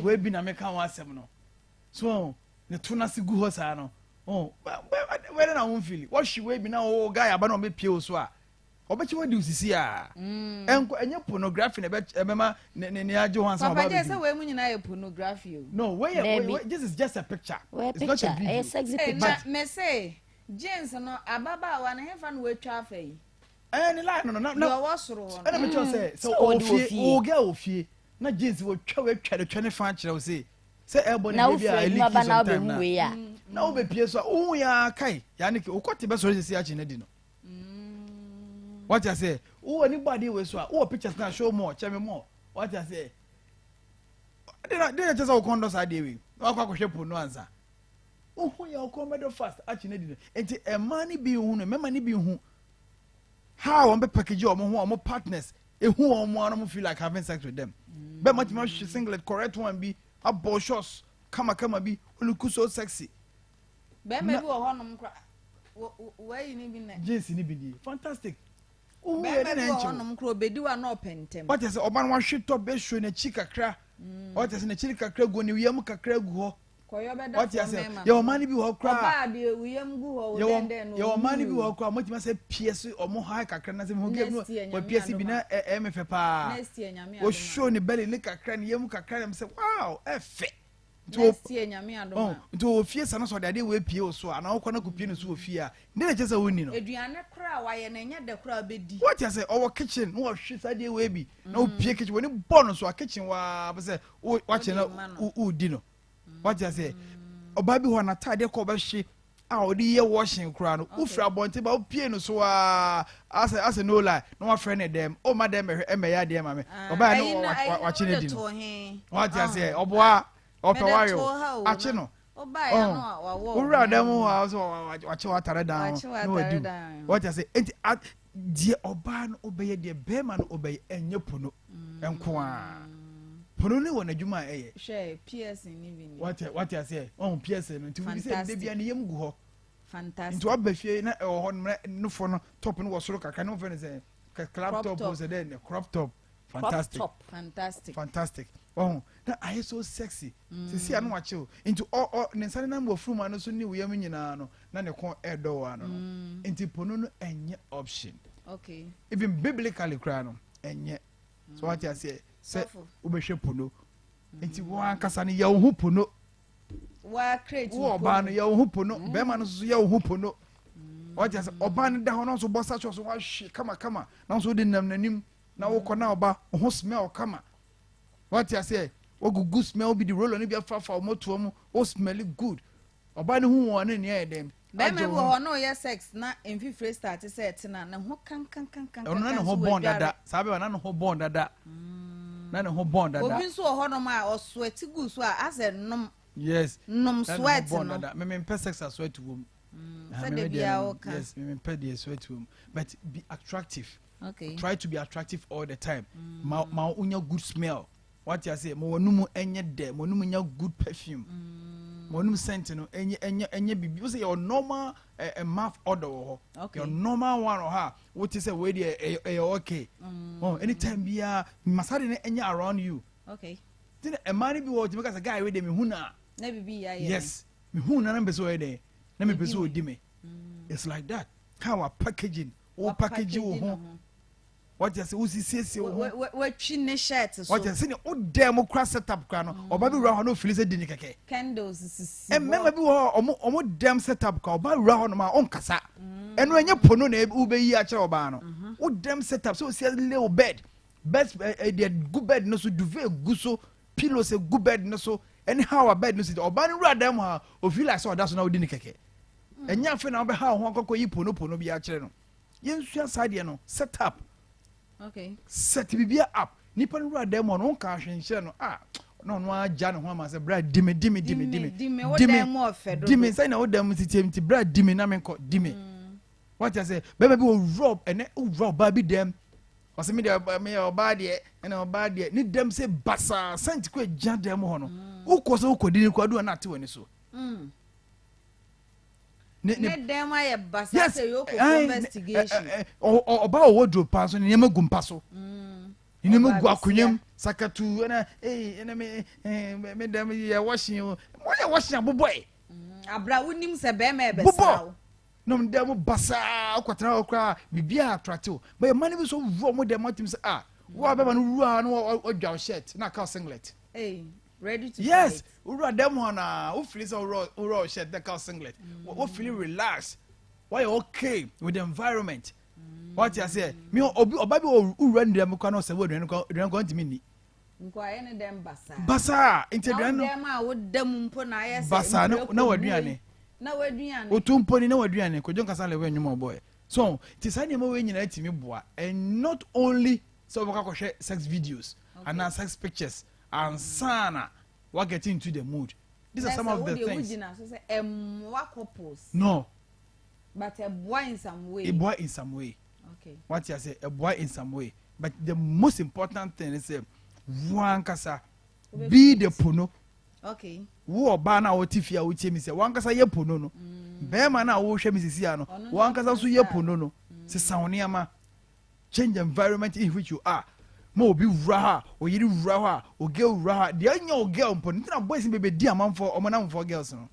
Wei bi na meka ho asɛm no. So ne to n'ase gu hɔ saa no, oh, wɛrɛ na wɔn fili wɔhwe wei bi na o guy aba na ɔbɛpie wo so a, ɔbɛkyɛ wadi osisi a. Ɛnkɔ ɛnyɛ pornography na ɛbɛ ɛbɛma ne ne ne agye ho ansa ɔba Papa gye bɛdi. Sɛ wei mu nyinaa yɛ pornography o. No, wei yɛ Dabi. wei, this is just a picture. Wɔyɛ It's not picture a video. ɛyɛ sexy Ee, picture. na me se jeans no, ababaawa no hefa no watwa afa yi? Ɛɛ, ne line no na Deɛ na ɔwɔ soro hɔ no. Ɛna mekyerɛ sɛ Sɛ ɔde ɔwɔ wɔ fie fie. ɔwɔ girl wɔ fie na jeans wɔtwa wɔatwa de twa ne fa akyerɛ wo se sɛ ɛbɔ ne Na baabi a wofiri adwuma ɛleaki ba na sometime wobɛhu na wei a, na wobɛpie so a wohu yɛ kae yaa ne wokɔte bɛsɔre sɛsi akyi no di no. Wate aseɛ? Wowɔ ni bɔ adeɛ wei so a wowɔ pictures na show more, kyɛ me more. Wate aseɛ? De na de na kyɛ sɛ wo kɔn dɔ saa adeɛ wei na wakɔ akɔhwɛ po no ansa wohu yɛ wokɔn bɛdɔ fast akyi no di no. Nti ɛmaa no bi hu no, mmarima no bi hu how wɔn bɛ package wɔn ho, wɔn partners ehu wɔn mu ano feel like having sex with them. Bɛɛ ma tumi ahwehwɛ singlet correct one bi, abɔ shorts kamakama bi, oluku so sexy. Bɛrima bi wɔ hɔnom kora wayi ne bi na Jeans ni bi nie, fantastic, wohu yɛ Bɛrima ne bi na wɔ ɛnkyɛw. hɔnom kora obedi wa na ɔpɛ ntɛm. Wate sɛ ɔba no wahwe top bɛsuo n'akyi kakra, wate sɛ n'akyi kakra gu ne yam kakra gu hɔ. Kɔyɔ bɛda Wate fam asɛ mɛma. yɛwɔ ɔman no bi wɔ hɔ koraa. Ɔbaa deɛ wuyam gu hɔ wo Yɛwɔ dɛndɛn no. yɛwɔ ɔman no bi wɔ hɔ koraa mɔtumi asɛ pie so ɔmo ha kakra na sɛ mehu Next no year, Nyame wɔpie se bi na ɛyɛ me fɛ paa. Next year, Nyame adom a. Wɔhwɛ ne belly ne kakra, ne yam kakra na sɛ wow, ɛfɛ nti Next year, Nyame adom a. Nti wɔ fie sa no sɛ ɔde adeɛ wɔ epie wɔ so a anaa wokɔ na kɔpie no so wɔ fie a ne na kyerɛ sɛ wonni no. Aduane koraa wayɛ no ɛnyɛ dɛ koraa bɛdi. Wɔte sɛ ɔwɔ kitchen na wɔhwe saa adeɛ wɔ ebi na wopie kitchen wɔne bɔ no so a kitchen waa bɛ sɛ wakyɛ na Wode ma no. wodi no. Wate sɛ ɔbaa bi hɔ a n'ataadeɛ kɔ ɔbɛhwe a ɔde yɛ washing koraa no, wofiri abɔnten ba wopie no so aa asɛ no lie na wafrɛ ne dɛm o ma dɛm bɛhwɛ ɛmɛyɛ adeɛ ma me ɔbaa Ɛyi no na ɛyi na wakye ne wode di no too he. wate aseɛ, ɔboa ɔpɛ Mede wayo too ha o, akye na no. Wobaeɛ no a wawɔ Wowura dɛm hɔ a sɛ wakye w'atare dan ho Wakye na wadi w'atare wo. dan ho. Wate aseɛ? Enti deɛ ɔbaa no ɔbɛyɛ, deɛ bɛrima no ɔbɛyɛ, ɛnyɛ pono nko a pono ne wɔ n'adwuma a ɛyɛ. Hwɛ piercing ni bi ni. Wate aseɛ? Ɔho piercing no nti wobi sɛ Fantastic. bia ne yam gu hɔ. Fantastic. Nti waba fie na ɛwɔ hɔ no nofo no top no wɔ soro kakra ne wofɛ no sɛ club Crop top top. sɛ dɛ ne crop top, fantastic. Crop top. Fantastic. Fantastic, ɔho na ayɛ so sexy sisi ano wakyew nti ɔ ɔ ne nsa nenam wɔ furuma no so ne wiyam nyinaa no na ne kɔn ɛɛdɔ wɔ ano no. Nti pono no ɛnyɛ option. Even biblically koraa no ɛnyɛ so. Wate aseɛ sɛ Sɔfo. wobɛhwɛ pono nti wɔn ankasa no yɛ wo ho pono. Wa create Wo ɔbaa no yɛ wo ho pono, bɛrima no nso yɛ wo ho pono. Wate aseɛ? Ɔbaa no da hɔ na nso bɔ sakyɛ so wahwe kamakama na nso wode nam n'anim na wokɔ na ɔba wo ho smell kama. Wate aseɛ? Wagugu smell bi de roller no bi afafa wo motoa mu, wo smell good, ɔbaa no hu wɔn ne nea yɛ dɛm Bɛrima agye bi wo wɔ ho. hɔ na ɔyɛ sex na mfifire start sɛ ɛtena ne ho kankankankan. Ɔno na ne ho bɔn dada saa bɛba na ne ho bɔn dada na ne ho bɔn dada. Obi nso wɔ hɔnom a ɔsweat gu so a asɛ nom nom Na ne ho sweat bɔn no. dada. Meme mpɛ sex a sweat wɔ mu. Ah, Sɛ meme de deɛ bia no, woka. Yes, meme mpɛ deɛ sweat wɔ mu, but be attractive. Okay. Try to be attractive all the time. Ma wonya good smell. Wate ase? Ma wɔnum ɛnyɛ dɛ, ma wɔnum nya good perfume, ma wɔnum scent no ɛnyɛ bibi wosɛ yɛ normal ɛ ɛ mouth odor wɔ hɔ. Yɛ normal one wɔ hɔ a wote sɛ wei deɛ ɛyɛ okay. Oh, anytime biara masade no ɛnyɛ around you. Ti na mmaa no bi wɔ hɔ tumi ka sɛ guy wei deɛ mehu na Na bibi yɛ ayɛ. Yes, mehu na na mpɛ sɛ ɔyɛ dɛn na mepɛ sɛ Odi ɔdi me. It's like that how a packaging wo package wo ho. Wate ase? Wosi siesie wo ho. Watwi ne shirt so. Wate ase? Sɛnea wodɛn mo kora set up kora no, ɔba bi wura hɔ na ofili sɛ di ne kɛkɛ. Candles sisi hɔ. Mmarima bi wɔ hɔ a ɔmo dɛm set up kora, ɔba wura hɔ nom a ɔnkasa. Ɛno ɛnyɛ pono na wobɛyi akyerɛ ɔbaa no. Wo dɛm set up sɛ osi lay wo bed bed ɛ ɛ deɛ gu bed no so, duvet gu so, pillows gu bed no so, ɛne how a bed no si, ɔbaa no wura dɛm hɔ a ofili like sɛ ɔda so na ɔdi ne kɛkɛ. Ɛnyɛ afei na wobɛha wo ho akɔkɔ yi pono pono bi akyerɛ no. Yɛnsua saa deɛ no set up. Set biribiara up, nipa no wura dɛm hɔ no wonka ahwenhyɛ no a. na ɔno agya ne ho ama sɛ bra di me, di me, di me, di me, Di me, wo dan mu ɔfɛ dodo. Di me sɛ na wo dan mu titi nti bra di me na menkɔ, di me. Wate ase? Bɛrima bi wɔ wura, ɛnɛ wura ɔbaa bi dɛm, ɔsɛ me deɛ me yɛ ɔbaa deɛ, ɛna ɔbaa deɛ ne dɛm sɛ basaa sɛnti kɔ agya dɛm hɔ no, wokɔ sɛ wokɔ di ne kɔ adu na ate w'ani so. Ne dɛm ayɛ basaa sɛ yɛ okɔ investigation. Ɔbaa wɔ wardrobe paa so, ne nneɛma gu mpa so, ne nneɛma gu akonnwa mu sakatu, ɛna ee, ɛna me ɛɛ me dɛm yɛ wɔhye o, wɔyɛ wɔhye abobɔ yi. Abira wonim sɛ bɛrima ɛbɛsra bobɔ wo. Na ɔmo dɛm basaa, ɔkɔtena hɔ koraa biribi a atrate o, bɛyɛ mma no bi so wura ɔmo dɛm atim sɛ ah, wo a bɛma no wura no, ɔdwa wo shirt na aka wo singlet. Hey, ready to Yes. fight. Wura dɛm hɔ na wo feel sɛ wura wo shirt na aka wo singlet, wo feel relax, wɔyɛ okay with the environment. Wɔte aseɛ? Mi obi ɔba bi wɔ wura ne dɛm kora na ɔsɛ wɔ aduane kora, aduane kora ntumi nni. Nko ayɛ ne dɛm basaa. Basaa nti aduane no Na wo dɛm a woda mu mpo na ayɛ sɛ basaa na mprako na waduane. Na waduane. Otu mpo ni na waduane Kwadwo Nkasa lewe nnwom a ɔbɔɛ so. Nti saa nneɛma wei nyinaa tumi boa, and not only sɛ wɔbɛkɔ akɔhwɛ sex videos anaa sex pictures ansa na wa get into the mood. These are some of the things. Wogyina so sɛ ɛmmoa couples? No. But ɛboa in some way. Ɛboa in some way. Wate ase? Ɛboa in some way, but the most important thing is sɛ wo ankasa be the porno. Wo ɔbaa no a wɔte fie a wotie mi sɛ wankasa yɛ porno no, bɛrima no a wohwɛ mi sisi a no, Ɔno nso wankasa nso yɛ ankasa. Porno no, sesa wo nneɛma, change the environment in which you are. Ma obi wura hɔ a, oyere wura hɔ a, o girl wura hɔ a, deɛ ɔnyɛ o girl mpo no ntina boys no bebe di amanfoɔ ɔmo namfoɔ girls no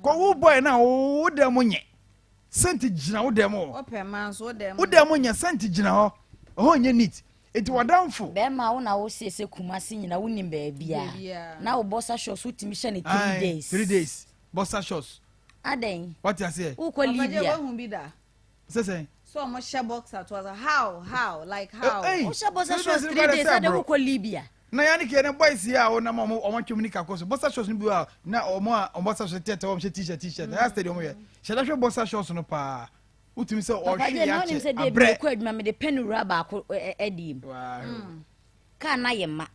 kɔ. Wo boy no a wo dɛm mo nyɛ sɛnti gyina wo dɛm wɔ Wopɛ ma nso wo dɛm. Wo dɛm mo nyɛ sɛnti gyina hɔ, ɛhɔ nyɛ neat, eti wadanfo. Bɛrima, wo na wo siesie Kumase nyina, wonim baabia Baabiaa. na wo boxer shorts wotumi hyɛ ne 3 Aye, days. 3 days boxer shorts. Adɛn? Wate aseɛ? Wokɔ Papa J, Libya. woahu bi da? Sɛ So ɔmo hyɛ boxer to asa, how like how? Eh, eh. Wohyɛ boxer 3 shorts days 3 no days koraa adɛn? sɛ bro. Wokɔ Libya. Na yanni kɛ ne boys yi a wɔnam a ɔmo twɛm nika kɔ so, boxer shorts no bi wɔ a na ɔmo a ɔmo boxer shorts tɛtɛ, wɔn hyɛ T-shirt, T-shirt ɛyà steady, ɔmo yɛ hyɛ dɛ hwɛ boxer shorts no paa, wotumi sɛ Papa ɔhwe J, yɛ na wonim akyɛ sɛ deɛ bi abrɛ. ɛkɔ adwuma, mede pɛn wura baako ɛdi mu. Kaa na yɛ ma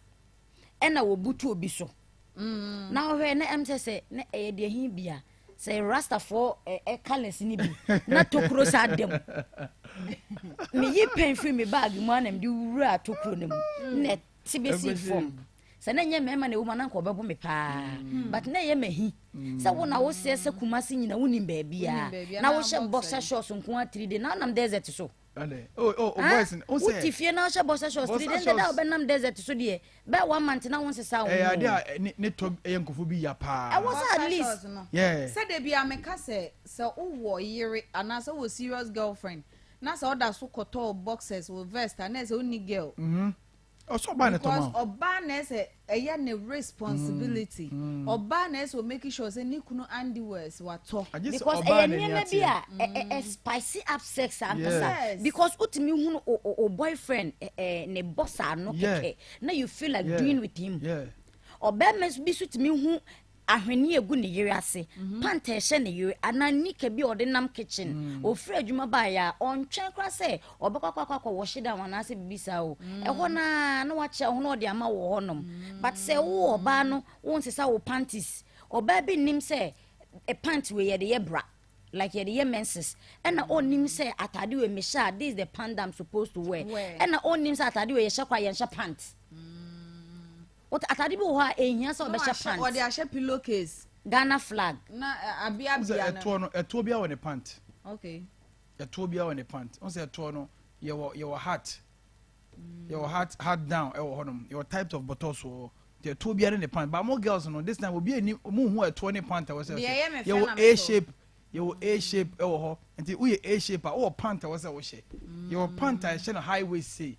ɛna wɔbutu obi so na wohwɛ na ɛm sɛ na ɛyɛ deɛ hi bia sɛ rastafoɔ ɛ colours ni bi na tokuro saa dam. Meyi pɛn firi me bag mu a na mede wura tokuro no mu na ɛte bɛsi fam sɛ na ɛnyɛ mmarima na ɛwɔ mu a na nka ɔbɛbo me paa, but na ɛyɛ mahi sɛ wo na woseɛ sɛ Kumase nyina wonim baabiaa Wonim baabiaa na na wohyɛ boxer boxer shorts nko a 3 day na wonam desert so. Ɛnɛ oh, Ah, boys no o wote sɛ fie na wohyɛ boxer shorts 3 Boxer days, dada shorts. wobɛnam desert so deɛ bɛɛ one month na wonsesa wo Ɛyɛ ho. ade a ne tɔ ɛyɛ nkɔfo bi ya paa. Ɛwɔ sɛ Boxer at least shorts no. Sɛdeɛ bia meka sɛ wowɔ yere anaasɛ wowɔ serious girlfriend na sɛ woda so kɔtɔɔ boxers wɔ vest a, na ɛsɛ wonni girl. Ɔsɔ ɔbaa ne Because tɔma. ɔbaa na ɛsɛ ɛyɛ ne responsibility, ɔbaa na ɛsɛ o make sure sɛ ne kunu underwears watɔ. Because ɛyɛ nneɛma bi a ɛ spicy up sex ankasa. Because wotumi hunu o boyfriend ɛ ɛ ne boxer ano kɛkɛ na you feel like doing with him. Ɔbɛrima bi so tumi hu ahwenneɛ egu ne yere ase, pant a ɛhyɛ ne yere anaa nika bi a ɔde nam kitchen ofiri adwuma baayɛ a ɔntwɛn koraa sɛ ɔbɛkɔ akɔ wɔhye down anaasɛ bibi saa o, ɛhɔ naa na wakyɛ ho na ɔde ama wɔ hɔnom. But sɛ wo ɔbaa no wo nsesa wo panties, ɔbaa bi nim sɛ pant wei yɛde yɛ bra, like yɛde yɛ menses, ɛna ɔnim sɛ atade wei mehyɛ a, this is the pant I'm supposed to wear. Wear. Ɛna ɔnim sɛ atade wei yɛhyɛ kɔ a yɛnhyɛ pant. Wote atade bi wɔ hɔ a ehia sɛ Na ɔbɛhyɛ pant. Ɔde ahyɛ pillow case. Ghana flag. Na sɛ abeabea no. Ɛtoɔ no, ɛtoɔ bi wɔ ne pant. Ɛtoɔ bi wɔ ne pant n sɛ ɛtoɔ no yɛwɔ hat, yɛwɔ hat down ɛwɔ hɔnom, yɛwɔ types of bottles wɔ hɔ, nti ɛtoɔ bi ne ne pant. But mo girls no, this time obi ani mo hu ɛtoɔ ne pant a ɛwɔ sɛ Deɛ ɛyɛ me fɛ yɛwɔ na A metɔ. shape, yɛwɔ A shape ɛwɔ hɔ, nti woyɛ A shape a, wowɔ pant a ɛwɔ sɛ wohyɛ. Yɛwɔ pant a ɛhyɛ no high waist sei,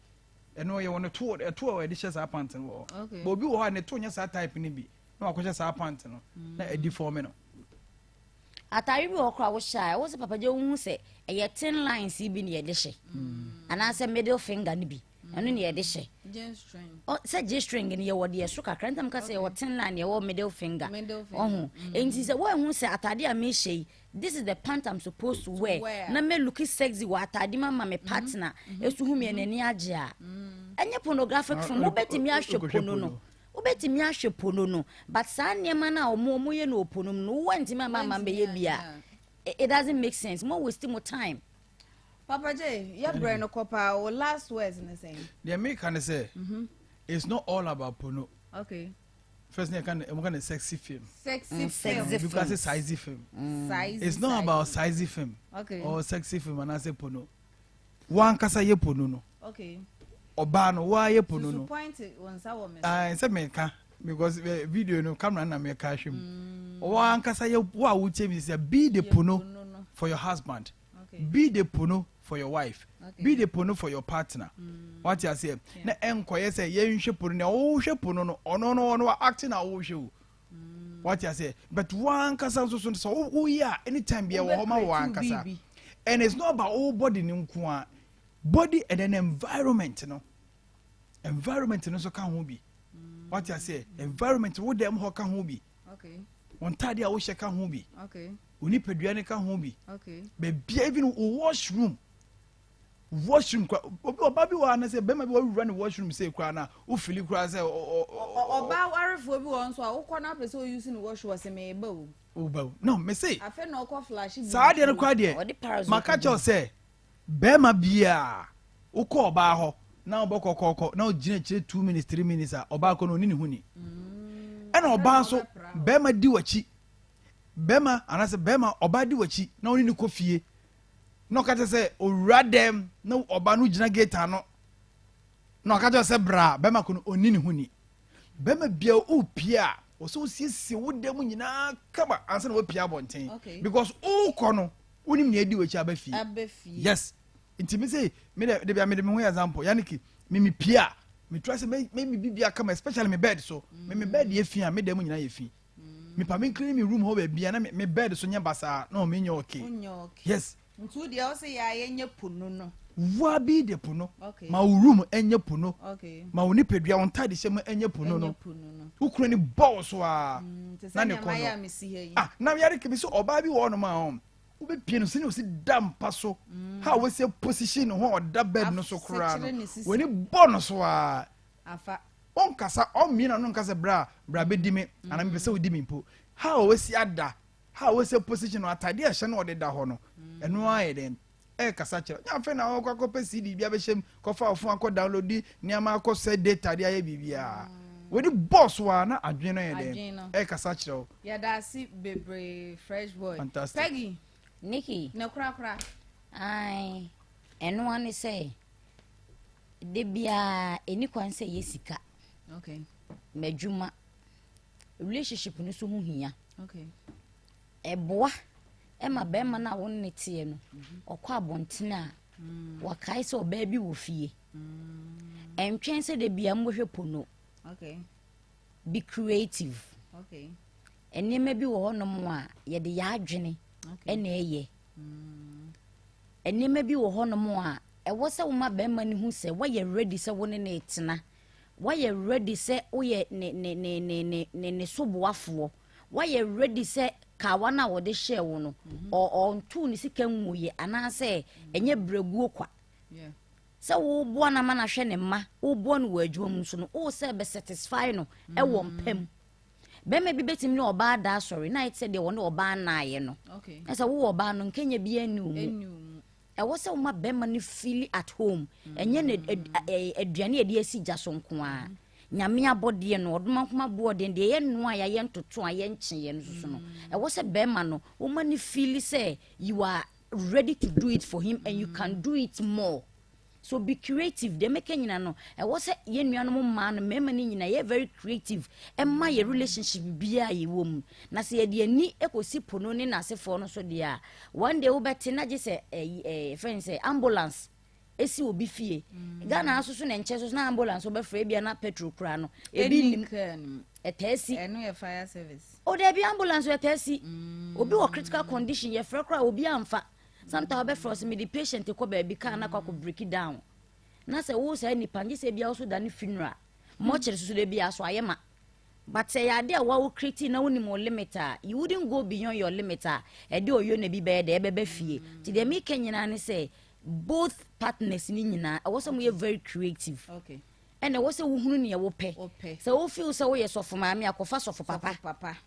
ɛno yɛwɔ ne to, ɛtoɔ a yɛde hyɛ saa pant no wɔ hɔ. But obi wɔ hɔ a ne to nyɛ saa type no bi na wakɔhyɛ saa pant no na ɛdi fɔm no. Atare bi wɔ hɔ koraa wohyɛ a, ɛwɔ sɛ Papa Gye wohu sɛ ɛyɛ thin lines yi bi ne yɛde hyɛ anaasɛ middle finger no bi, ɛno ne yɛde hyɛ. Jean string. Sɛ G string no yɛwɔ deɛ so kakra ntam ka sɛ yɛwɔ thin line, yɛwɔ middle finger. Middle finger. Ɔho enti sɛ woahu sɛ atade a mehyɛ yi, this is the pant I'm supposed to wear, Wear. na me look sexy wɔ atade mu ama me partner ɛso hu me n'ani agye a, ɛnyɛ pornographic film. Wobɛtumi ahwɛ wokɔhwɛ porno no. Porno. Wobɛtumi ahwɛ pono no, but saa nneɛma no a ɔmo ɔmo yɛ no wɔ pono mu no, woantumi amma amma mbɛyɛ bi a, it doesn't make sense. Mo waste mo time. Papa J, yɛ brɛ no kɔ paa, wo last words ne sɛn? Deɛ meka ne sɛ, it's not all about pono. First thing I can sexy film. Sexy film. Sexy film. Because size film. It's not about size film. Or sexy film and I say pono. Wankasa ye pono no. Ɔbaa no waa yɛ pono no. Susu point wɔn nsa wɔ me so. Ah, sɛ meka because video no camera na meka ahwɛ mu. Wankasa yɛ wo a wotie mi sɛ be the pono for your husband. Be the pono for your wife. Be the pono for your partner. Wate aseɛ? Na ɛnkɔyɛ sɛ yɛnhwɛ pono na wohwɛ pono no ɔno no ɔno acting na wohwɛ o. Wate aseɛ? But wankasa nso so sɛ woyɛ a anytime bi ɛwɔ hɔ ma wankasa. And it's not about wo body no nko a. Body and then environment no. Environment no nso ka ho bi. Wate aseɛ? Environment wo dɛm hɔ ka ho bi. Wɔn ntaade a wohyɛ ka ho bi. Onipadua no ka ho bi. Baabi even wo washroom. Washroom kora obi ɔba bi wɔ ha na sɛ bɛrima bi wɔwura ne washroom sɛ kora na wofili kora sɛ ɔba awarefoɔ bi wɔ nso a wokɔ na apɛ sɛ ɔuse ne washroom ɔsɛ meba o. Woba o. No, me se. Afei na ɔkɔ flash bi. Saa deɛ no kora deɛ maka kyɛw sɛ bɛrima biara wokɔ ɔbaa hɔ na wobɔ kɔkɔɔkɔ na wogyina akyire 2 minutes 3 minutes a ɔbaa kɔ no ɔni ne ho ni. Ɛna ɔbaa nso bɛrima di w'akyi bɛrima anaasɛ bɛrima ɔbaa di w'akyi na ɔne ne kɔ fie na ɔka kyerɛ sɛ owura dɛm na ɔbaa no gyina gate ano na ɔka kyerɛ sɛ bra bɛrima kɔ no ɔni ne ho ni. Bɛrima bia wopie a ɔsɛ wosiesie wo dɛm nyinaa kama ansa na wapie abɔnten because wokɔ no wonim nea adi w'akyi aba fie. Yes. Nti me say me de de bia me de me ho example yaniki me me pie a me try sɛ me me bibia kama especially me bed so me me bed yɛ fi a me dɛm nyinaa yɛ fi. Me pa me clean me room hɔ baabi a na me bed so nyɛ basaa na me nyɛ okay. Yes. Nti wo deɛ ɔsɛ yɛ a yɛnyɛ pono no. Wa bi de pono. Ma wo room ɛnyɛ pono. Ma wo nipadua wo ntaade hyɛ mu ɛnyɛ pono no. Wo kunu ni bɔɔ so a. Na ne kɔn no. Ah, na yare kebi so ɔbaa bi wɔ hɔnom a ɔn. Wobɛpie no sɛnea ɔsi da mpa so. Ha wɔsi position ne ho a ɔda bed no so koraa no. W'ani bɔ no so a. Ɔnkasa ɔmmie na no nkasa bra bra bɛdi me anaa mepɛ sɛ wodi me mpo. Ha wɔsi ada ha wɔsi position no atade a ɛhyɛ no ɔde da hɔ no. Ɛno ara yɛ dɛn ɛkasa kyerɛ. Nya afei na ɔkɔ akɔpɛ CD bi abɛhyɛ mu kɔfa ɔfon akɔ download nneɛma akɔ sɛ data de ayɛ biribiara. W'ani bɔ so a na adwene no yɛ dɛn ɛkasa kyerɛ wo. Yɛda ase bebree fresh boy. Fantastic. Peggy. Nikki. Ne korakora. Ae, ɛno ara ne sɛ de biara ɛni kwan sɛ yɛ sika. M'adwuma relationship no so ho hia. Ɛboa ɛma bɛrima no a wo ne teɛ no ɔkɔ abɔntene a wakae sɛ ɔbaa bi wɔ fie. Ɛntwɛn sɛ de bia mbɔhwɛ pono. Be creative. Nneɛma bi wɔ hɔnom a yɛde yɛ adwene ɛna ɛyɛ. Nneɛma bi wɔ hɔnom a ɛwɔ sɛ woma bɛrima no hu sɛ woayɛ ready sɛ wo ne ne tena. Woayɛ ready sɛ woyɛ ne ne ne ne ne ne ne soboafoɔ. Woayɛ ready sɛ kawa no a wɔde hyɛɛ wo no ɔnto ne sika nwuyɛ anaasɛ ɛnyɛ brɛguo kwa. Sɛ woboa no ama no ahwɛ ne mma, woboa no wɔ adwuma mu nso no, wo sɛ bɛ satisfy no ɛwɔ mpam. Bɛrima bi bɛtumi ne ɔbaa da asɔre na ayɛ te sɛ deɛ wɔne ɔbaa naayɛ no. Na sɛ wowɔ ɔbaa no nkenya bi ani wo mu. Ɛwɔ sɛ woma bɛrima no feel at home. Ɛnyɛ ne aduane a yɛde asi gya so nko ara. Nyame abɔdeɛ no, ɔdoma nkoma boɔden deɛ yɛ noa a yɛayɛ ntoto a yɛnkyeeɛ no soso no. Ɛwɔ sɛ bɛrima no, woma no feel sɛ you are ready to do it for him and you can do it more. So be creative. Deɛ mɛka nyina no, ɛwɔ sɛ yɛn nuanom mmaa no, mmarima no nyinaa, yɛ very creative. Ɛma yɛ relationship biara a yɛwɔ mu. Na sɛ yɛde ani kɔsi pono ne n'asefoɔ no so deɛ a, one day wobɛte na gye sɛ ɛyi ɛɛ fɛn sɛ ambulance esi obi fie. Ghana nso so na nkyɛn so na ambulance wobɛfrɛ ebia na petrol kura no. Ebi nim. Ɛtaa si. Ɛno yɛ fire service. O dɛbi ambulance ɛtaa si. Obi wɔ critical condition yɛfrɛ koraa obi amfa. Sometimes wobɛfrɛ sɛ mede patient kɔ baabi car na akɔ akɔ break down. Na sɛ wo saa nipa ngye sɛ ebia wo so da ne funeral. Mɔkyere soso de bia so ayɛ ma. But sɛ yɛ ade a wawo create na wonim wo limit a, you wouldn't go beyond your limit a ɛde ɔyɔ na bi bɛyɛ dɛ ɛbɛba fie. Nti deɛ meka nyinaa ne sɛ both partners ni nyinaa ɛwɔ sɛ moyɛ very creative. Ɛna ɛwɔ sɛ wohunu neɛ wopɛ. Wopɛ. Sɛ wo feel sɛ woyɛ sɔfo maame a, kɔfa sɔfo papa. Sɔfo papa.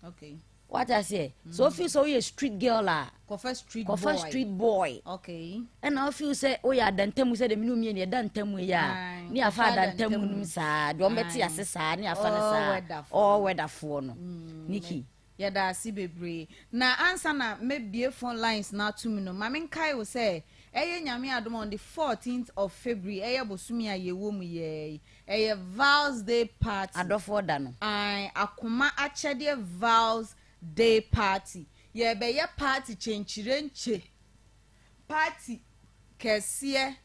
Okay. Wate aseɛ? Sɛ wo feel sɛ woyɛ street girl a, Kɔfa street kɔfa boy. street boy. Okay. Ɛna wo feel sɛ woyɛ adantamu sɛ deɛ mene wo mmienu yɛda ntamu yi a, Aye, ne afa kɔfa adantamu adantamu. nom saa, deɛ ɔmbɛte Aye. ase saa, ne afa no All saa. weather foɔ. All weather foɔ no. Nikki. Yɛda ase bebree. Na ansa na mɛbue phone lines no ato mu no, ma menkae wo sɛ, ɛyɛ Nyame adom a on the 14th of February, ɛyɛ bosome a yɛwɔ mu yɛɛ yi, ɛyɛ Val's Day Party. Adɔfoɔ da no. Ae, Akoma Akyɛdeɛ Val's Day Party. Yɛrebɛyɛ party kyenkyerenkye, party kɛseɛ.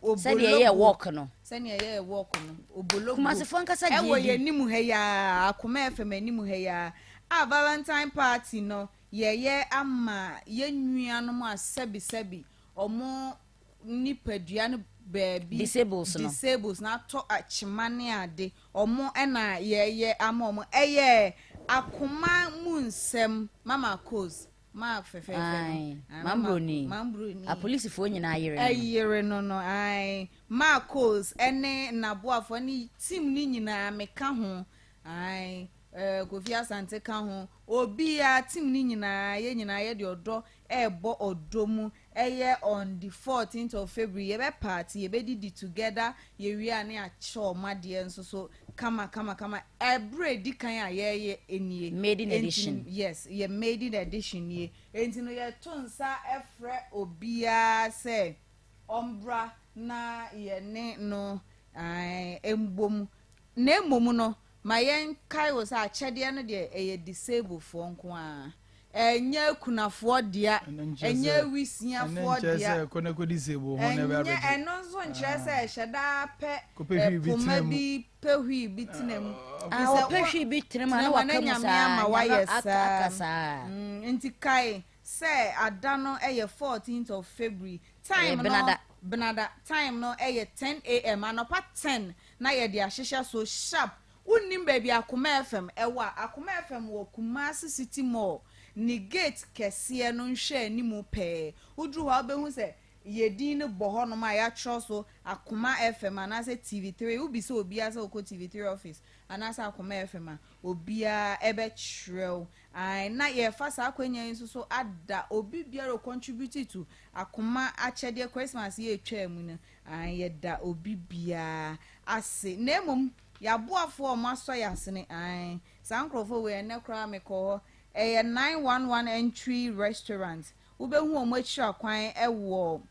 Sɛdeɛ ɛyɛɛ walk no. Sɛdeɛ ɛyɛɛ walk no. Obologbo. Kumasefoɔ ankasa gye Ɛwɔ di. yɛn anim ha yi ara, Akoma FM anim ha yi ara, a Valentine party no yɛyɛ ama yɛn nuanom a sɛbisɛbi wɔn nipadua no baabi. Disables no. Disables no atɔ akyema ne ade. Wɔn na yɛyɛ ama wɔn. Ɛyɛ akoma mu nsɛm, Mama Kos. Mark fɛfɛɛfɛ no. Ae, Ae, Mambroni. Mambroni. Apolisifoɔ nyinaa yere no no. Yere no no, ae. Mark Coles ne n'aboafoɔ ne team no nyinaa, meka ho. Ae, eh, Kofi Asante ka ho. Obiara, team no nyinaa, yɛn nyinaa yɛde ɔdɔ ɛrebɔ ɔdɔ mu. Ɛyɛ on the 14th of February, yɛbɛ party, yɛbɛdidi together, yɛwie a ne yɛakyɛ wɔn adeɛ nso so kama kama kama. Ɛberɛ a ɛdi kan a yɛreyɛ nie. Maiden Enti edition. Yes, yɛ maiden edition nie. Enti no yɛto nsa frɛ obiara sɛ ɔmbra na yɛne no mbom. Na mmom no, ma yɛnkae wo sɛ akyɛdeɛ no deɛ ɛyɛ disable foɔ nko ara. Ɛnyɛ akunafoɔ dea, ɛnyɛ awisiafoɔ dea. Ɛnyɛ, ɛno nso nkyerɛ sɛ hyɛ da pɛ poma bi pɛ hwii bi tena mu. Ah, wɔpɛ hwii bi tena mu a na waka mu saa, Nyame aka saa. Nti kae sɛ ada no yɛ 14th of February. Time no, Benada, time no yɛ 10 am, anɔpa 10 na yɛde ahyehyɛ so sharp. Wonnim baabi a Akoma FM wɔ a, Akoma FM wɔ Kumasi City Mall ne gate kɛseɛ no nhwɛanimu pɛɛ. Woduru hɔ a wobɛhu sɛ yɛn din no bɔ hɔnom a yɛatwerɛ so Akoma FM anaasɛ TV3. Wobisa obiara sɛ wokɔ TV3 office anaasɛ Akoma FM a, obiara bɛkyerɛ wo. Ae, na yɛrefa saa akwanya yi nso so ada obi biara a ɔcontribute to Akoma akyɛdeɛ Christmas yi a ɛtwaa mu no, ae, yɛda obi biara ase. Na mmom, Y'aboafoɔ a ɔmo asɔ y'asene ae saa nkorɔfoɔ wei ɛnɛ koraa me kɔɔ hɔ ɛyɛ 911 entry restaurant wo bɛ hu ɔmo akyiri akwan ɛwɔ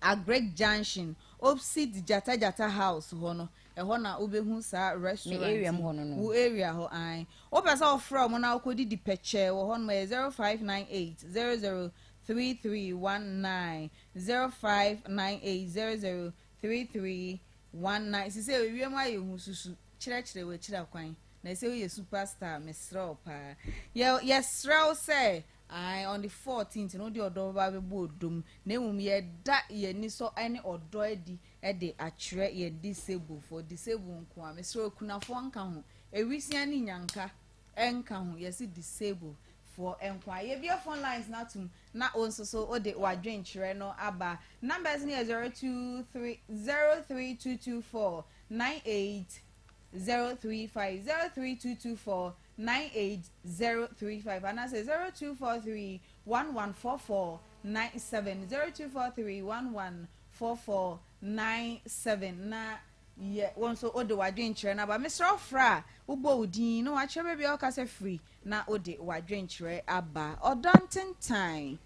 agric junction opsit gyata gyata house hɔ no ɛhɔ na wo bɛ hu saa restaurant Me area mu hɔ no no. Wo area hɔ ae wo pɛ sɛ wo frɛ ɔmo na wo kɔ didi pɛkyɛɛ wɔ hɔ nom ɛyɛ 0598 00 3319 0598 00 33 19 sisei ewiem ayɛ hu susu kyerɛkyerɛ w'akyiri akwan na ɛsɛ woyɛ super star mesrɛ wo paa yɛ yɛsrɛ wo sɛ ae on the 14th no wode ɔdɔ bɛba abɛbɔ ɔdɔ mu na mmom yɛda yɛn anisɔ ne ɔdɔ adi de akyerɛ yɛn disable foɔ disable nko a mesrɛ wo akunafoɔ nka ho awisia ne nyanka nka ho yɛse disable foɔ nko a yɛbue phone lines no atom Na wo nso so wode w'adwenkyerɛ no aba. Numbers no yɛ 023 03224 98035, 03224 98035 anaasɛ 0243 114497, 0243 114497 na yɛ wo nso wode w'adwenkyerɛ no aba. Mesrɛ wo frɛ a wobɔ wo din na wakyerɛ baabi a wokasa firi Na wode w'adwenkyerɛ aba. Ɔdɔ ntentan.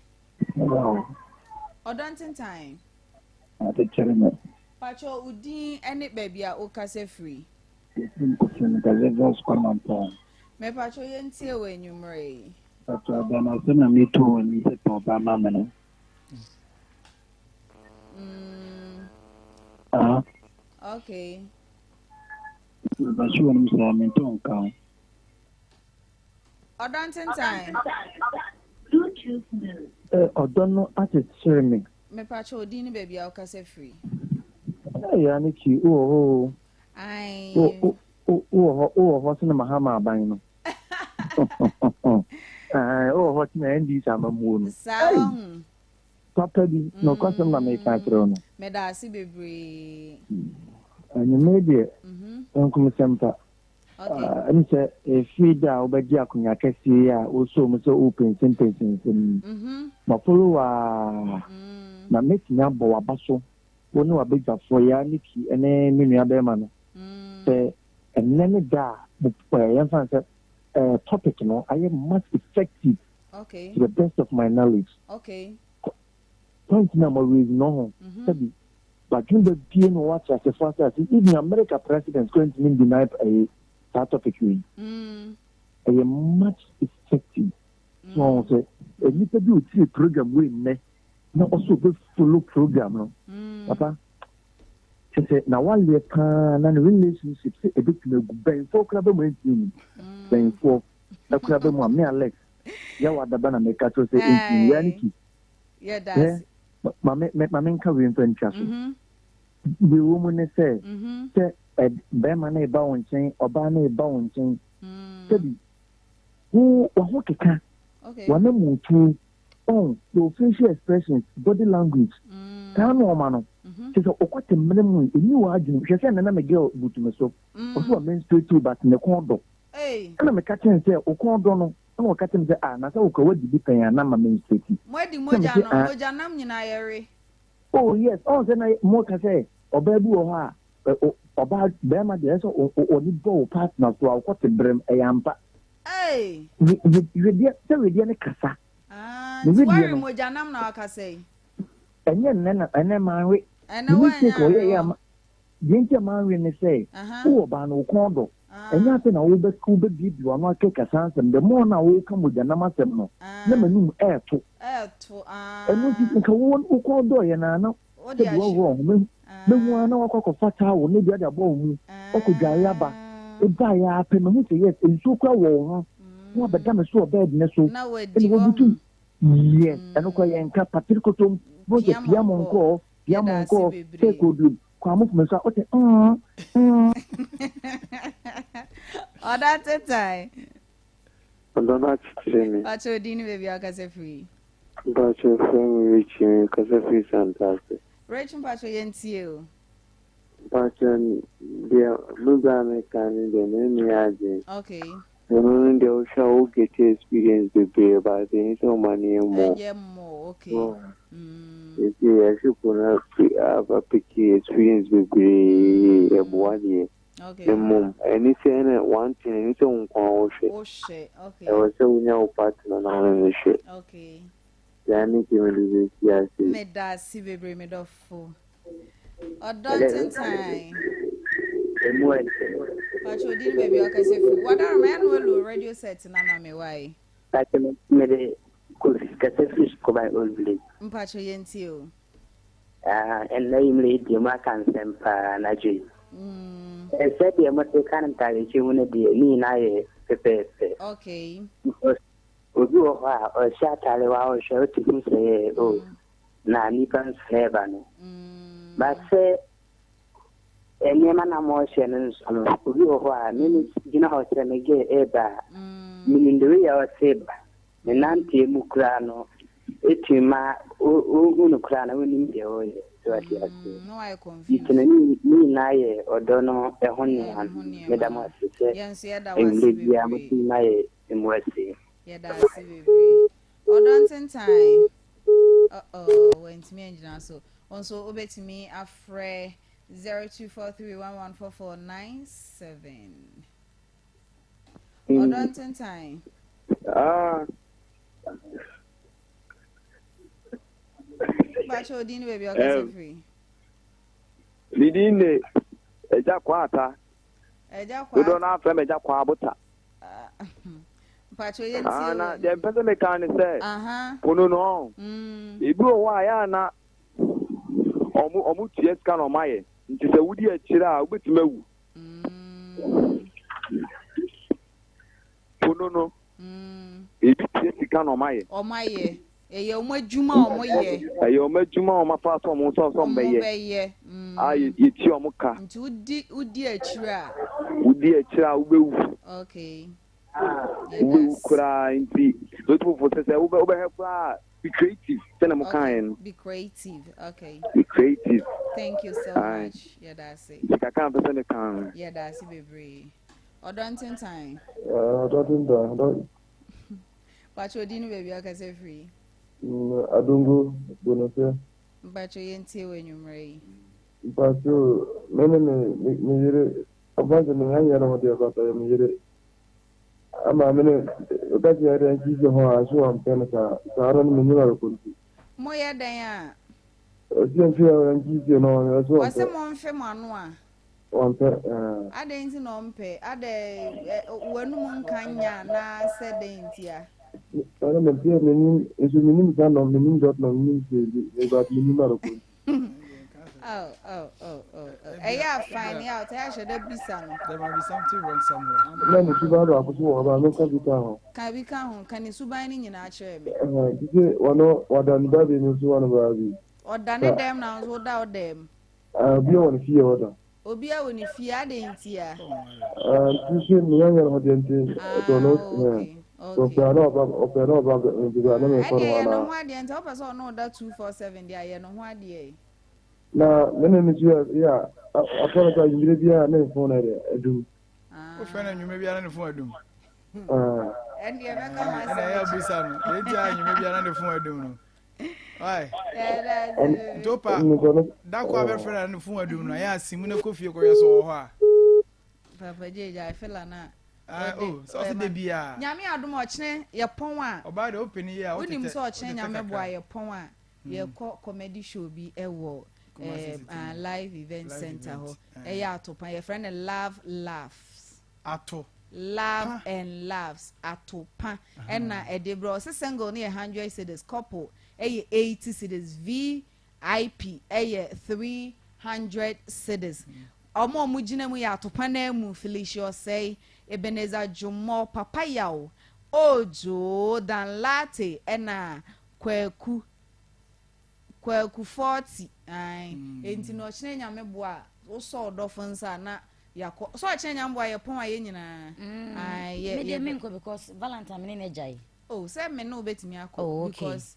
Hello. Ɔdɔ ntentan. Adekyere me. Pakyɛ wo din ne baabi a wokasa firi. Yɛfrɛ me Kofi mekasa firi Asukwa Mampɔn. Mepakyɛ yɛntie wo anwummerɛ yi. Pakyɛ aba no asɛm na meto wɔ ni sɛ pɛ ɔba ma me no. Ah. Okay. Mepakyɛ wɔ nom sɛ mentɔ nka ho. Ɔdɔ ntentan. Eh, ɔdɔ no akyekyere me. Mepakyɛ wo din ne baabi a wokasa firi. Ɛyɛ ne kyi wowɔ hɔ o. Ae. Wowɔ hɔ wowɔ hɔ sene Mahama aban no. Wowɔ hɔ sene NDC amammuo no. Saa wahu. Papa bi, nokwasɛm na meka akyerɛ wo no. Meda ase bebree. Anwummere deɛ, nkomsɛm pa. Ɛne sɛ ɛfiri da a wobɛgye akonnwa kɛseɛ yi a wosoo mu sɛ worepensenpensen nsɛm yi, mafolo wo ara, na mɛtumi abɔ w'aba so, wo ne w'abadwafoɔ, Yaa Nikki ne me nuabarima no, sɛ ɛnnɛ ne da a yɛmfa no sɛ topic no ayɛ much effective to the best of my knowledge. Point no a mo raise no ho, sɛbi Badwene ba bie na ɔwɔ ateasefo asase even America president koraa ntumi ndeny ɛyi saa topic wei. Ɛyɛ much effective. So ɔho sɛ nnipa bi otie program wei nnɛ na ɔsɛ ɔbɛ follow program no. Papa kyɛ sɛ na waleɛ paa na ne relationship sɛ ɛbɛtumi agu bɛnfoɔ koraa bɛ mu ɛntumi ngu. Bɛnfoɔ ɛkoraa bɛ mu a me Alex yɛwɔ adaba na meka kyerɛ sɛ ɛntumi ngu. Yɛa ne ki. Yɛda Hwɛ, ase. ma me, me, ma menka wei mfa ntwa so. Deɛ ɛwɔ mu ne sɛ, sɛ ɛ, barima no reba wo nkyɛn, ɔbaa no reba wo nkyɛn, sɛbi, wo, w'ahokeka, w'anammɔntuo, ɔn, your facial expressions, body language, saa nnoɔma no, kyerɛ sɛ ɔkɔte mmerɛ mu, ɛnni w'adwene mu. Hwɛ sɛ nnɛ na me girl butu me so, ɔse wa menstruate o, but ne kɔn dɔ. Ɛna meka kyerɛ no sɛ, wo kɔn dɔ no, Ɛna ɔka kyerɛ me sɛ, Ah, na sɛ wokura woadi bi pɛn a na ma menstreti. Moadi Ɛna mogya mese, no, Ah. mogya nam nyinaa yɛwe. Oh yes, ɔhu sɛ na moka sɛ ɔbaa bi wɔ hɔ a, ɛ, o, ɔbaa, barima deɛ ɛsɛ sɛ o, o, ɔne bɔ wo partner so a, wokɔte berem, ɛyɛ ampa. Ei! We, we, wedeɛ, sɛ wedeɛ no kasa. Ah, Ne nti wedeɛ woawe no. mogya nam na wakasa yi? Ɛnyɛ nnɛ na, ɛnnɛ manwe. Ɛnnɛ Me woannya mistake a ɔyɛeɛ anwe a o. ma, Deɛ nti a manwe ne sɛ, wowɔ ɔbaa no, wo kɔn dɔ. Ɛnyɛ afei na wobɛ, wobɛbuebue w'ano akeka saa nsɛm. The more no a woreka mogyanam asɛm no, na m'anum reto. Ɛno nti, nka wo, wo kɔn dɔeɛ no ara na sɛbi woaworɔ wo ho. Mɛhu, mɛhu ara na woakɔ akɔfa towel na ebia wode abɔ wo mu, woakɔdware aba. Wobaeɛ ara pɛ, mahu sɛ yes, nsuo koraa wɔ wo ho, na woabɛda me so wɔ bed no so, ɛna woabutu. Yes, ɛno koraa yɛnka, patirikotom, wobɛhu sɛ pia monkɔɔ, Pia mo nkɔ sɛ kodum kwa mo fome so a wote mm mm. Ɔda tetan. Ɔdɔ no akyekyere me. Pakyɛ odin ne baabi a wokasa firi. Mpakyɛ frɛ me Richie me kasa firi Santase. Rich mpakyɛ yɛn tie o. Mpakyɛ deɛ me bra me ka ne deɛ me ne no yɛ adwene. Okay. Ɛno no deɛ wohwɛ a wo get experience bebree but ɛni sɛ woma no yɛ more. Ɛyɛ more okay. Nti yɛhwɛ po no aba peke experience bebree ɛboa deɛ. Okay. Mmom ɛni sɛ ɛna one thing ɛni sɛ wo nko ara wohwɛ. Wohwɛ okay. Ɛwɔ sɛ wonya wo partner na wo ne no hwɛ. Okay. Saa ne nti mede bɛsi ase. Medase bebree me dɔfo. Ɔdɔ ntentan. Emu ɛde. Pacho odi ne baabi a ɔkasa firi. Wadaroma ɛno elu radio set na ma me wae. Pacho me mede Kofi kasa firi Sukoban Old Village. Mpacho yɛn tie o. Ah, ɛnna yi mmerɛ deɛ mu aka nsɛm paa anadwo yi. Sɛ deɛ mo te ka no ntaadekyɛ mu no deɛ ne nyinaa yɛ pɛpɛɛpɛ. Okay. Because obi wɔ hɔ a ɔhyɛ ataare wa ɔhwɛ wote hu sɛ yɛ o oh, na nipa nso na ɛba no. But sɛ nneɛma na mo ɔhyɛ no nso no obi wɔ hɔ a me me gyina hɔ sɛ me gɛ ɛba a menim the way a ɔse ba ne nanteɛ mu koraa no ɛtumi ma wohu no koraa na wonim deɛ ɔyɛ so ate aseɛ nti no ne nyinaa yɛ ɔdɔ no ɛho nneɛma no meda mo ase sɛ mmerɛ biara motumi ma yɛ mu ase. Yɛda ase bebree. Ɔdɔ ntentan. Uh-oh, wantumi angyina so. Wo nso wobɛtumi afrɛ 0243114497. Ɔdɔ ntentan. Ah. Bakyɛ odin ne baabi a ɔkasa firi. Me din de Agya Kwaata. Agya Kwaata. Dodoɔ no afrɛ me Agya Kwaabota. Mpakyɛ yɛn tie o. Na deɛ mpɛ sɛ meka ne sɛ pono no ɔn ebi wɔ hɔ a yɛ ana ɔmo ɔmo tua sika na ɔmo ayɛ nti sɛ wodi akyire a wobɛtumi awu. Pono no ebi tua sika na ɔmo ayɛ. Ɔmo ayɛ ɛyɛ ɔmo adwuma a ɔmo yɛ. Ɛyɛ ɔmo adwuma a ɔmo afa so ɔmo nsa so ɔmo bɛyɛ. Ɔmo bɛyɛ. A yɛtua ɔmo ka. Nti wodi wodi akyire a. Wodi akyire a wobɛwu. Okay. Wobɛwu koraa nti lotofo sɛ sɛ wobɛhwɛ koraa. Be creative sɛnea mo kaeɛ no. Be creative, okay. Be creative. Thank you so much. Yɛda ase. Nti kakra a mpɛ sɛ meka no. Yɛda ase bebree. Ɔdɔ ntentan. Ɔdɔ ntentan. Ɔdɔ. Mpakyɛ odin ne baabi akasa firi. Adongo Bonose. Mpakyɛ yɛntie wɔ anwummerɛ yi. Mpakyɛ me ne me me yere ɔfa sɛ me anyɛ ne ho deɛ kɔsɛ yɛ me yere. Ama me ne ɔka kyerɛ dɛ nti sɛ hɔ a so wampɛ no saa saa no no menyim adekɔ nti. Moyɛ dɛn a? Ɔsi mfe a nti sɛ no ɔso wampɛ. Ɔse momfe mo ano a. Wampɛ ɛɛ. Adɛn nti na ɔmpɛ? Adɛ w'anum nka nya anaa sɛ dɛn nti a? Ɛno mente menim nso menim saa no menim dɔt na menim sɛ but menim adekɔ nti. Oh, oh, oh, oh, oh. Ɛyɛ a find out. Ɛyɛ ahyɛ dɛ bisa no. There might be something wrong somewhere. Na ne suban baako so wɔ hɔ ba menka bi ka ho. Ka bi ka ho. Ka ne suban no nyinaa kyerɛ me. Nti sɛ wɔno wɔda ne ba bi no nso wɔno baa bi. Ɔda ne dɛm na nso woda wo dɛm. Obi wɔ ne fie ɔda. Obi wɔ ne fie adɛn nti a? Nti sɛ meyɛ nyɛ no ho deɛ nti dɔ no ɔpɛ na ɔba ɔpɛ na ɔba nti na mekɔ no hɔ anaa. Ɛdeɛ yɛ ne ho adeɛ nti wopɛ sɛ ɔne wo da 247 deɛ yɛ ne ho adeɛ. Na me ne no so yɛ yɛ a afɔ no sɛ anwummerɛ biara ne fon no deɛ adum. Wofrɛ no anwummerɛ biara ne fon adum. Ɛndeɛ bɛka ho asɛm. Ɛna ɛyɛ abusa no deɛ nti a anwummerɛ biara ne fon adum no. Why? Nti wopa da ko a bɛfrɛ no ne fon adum no ɛyɛ asimu no kɔ fie kɔhwɛ so wɔ hɔ a. Papa gye gya fela na. Ah, oh, sɛ ɔsɛ da biara. Nyame adom ɔkyene yɛ pɔn a. Ɔbaa deɛ wopɛ ne yie a wotete. Wonim sɛ ɔkyene nyame boa yɛ pɔn a. Yɛkɔ comedy show bi wɔ eh, live event center hɔ. Ɛyɛ atopa yɛfrɛ no love laughs. Ato. Love and laughs atopa ɛna ɛde brɛ ɔsɛ single no yɛ 100 cedis couple ɛyɛ 80 cedis VIP ɛyɛ 300 cedis. Ɔmo a ɔmo gyina mu yɛ atopa naa mu Felicia Osei, Ebenezer Dwommɔ, Papa Yaw, Ojo, Dan Latte ɛna Kwaku Kwaku 40 ae enti na ɔkyena Nyame boa a wosɔ ɔdɔfo nsa a na yakɔ sɛ ɔkyena Nyame boa yɛpɔn a yɛn nyinaa ae yɛ Me deɛ menkɔ because Valentine me ne no agyae. Oh sɛ me ne wo bɛtumi akɔ Oh okay. because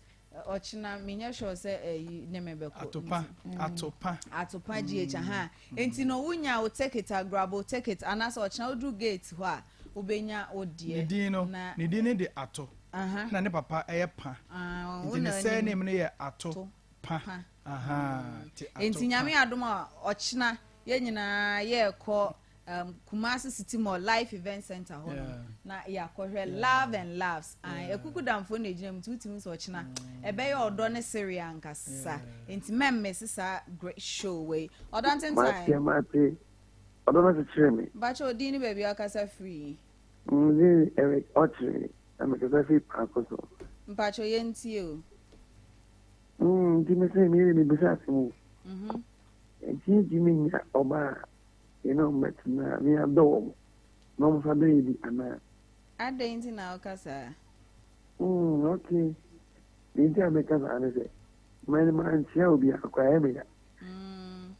ɔkyena menyɛ sure sɛ ɛyi ne me bɛkɔ Atopa nti. Atopa. Atopa GH aha enti no wonya wo ticket a grab wo ticket anaasɛ ɔkyena woduru gate hɔ a wobɛnya wo deɛ Ne din no na ne din ne de Ato. Aha. Na ne papa yɛ Pa. Ah, wo Nti ne na surname no yɛ Ato To Pa. Pa. Aha, nti Ato Nti Nyame Pa. adom a ɔkyena yɛn nyinaa yɛrekɔ um, Kumasi City Mall Life Event Center hɔ nom Yeah. na yɛakɔhwɛ Love and Laughs. Ae, Yeah. Akuku Damfoɔ na ɛgyina mu nti wotumi sɛ ɔkyena ɛbɛyɛ ɔdɔ ne sereɛ ankasa. Nti mɛmmese saa great show wei. Ɔdɔ Mate ntentan. mate ɔdɔ no kyekyere me. Mpakyɛ odin ne baabi a ɔkasa firi. Me din Eric Ɔkyere na mekasa firi Paako so. Mpakyɛ yɛntie o. Mm, nti me sɛ meyere mebisa asɛm o. Mhm. Nti yɛntumi nnya ɔbaa a yɛne wɔn bɛtena a me adɔ wɔn na wɔn nso adɔ yɛ bi anaa? Adɛn nti na woka saa? Mm, okay. Deɛ nti a meka saa ne sɛ, mane mankyea obiara koraa ɛyɛ me ya. Mm.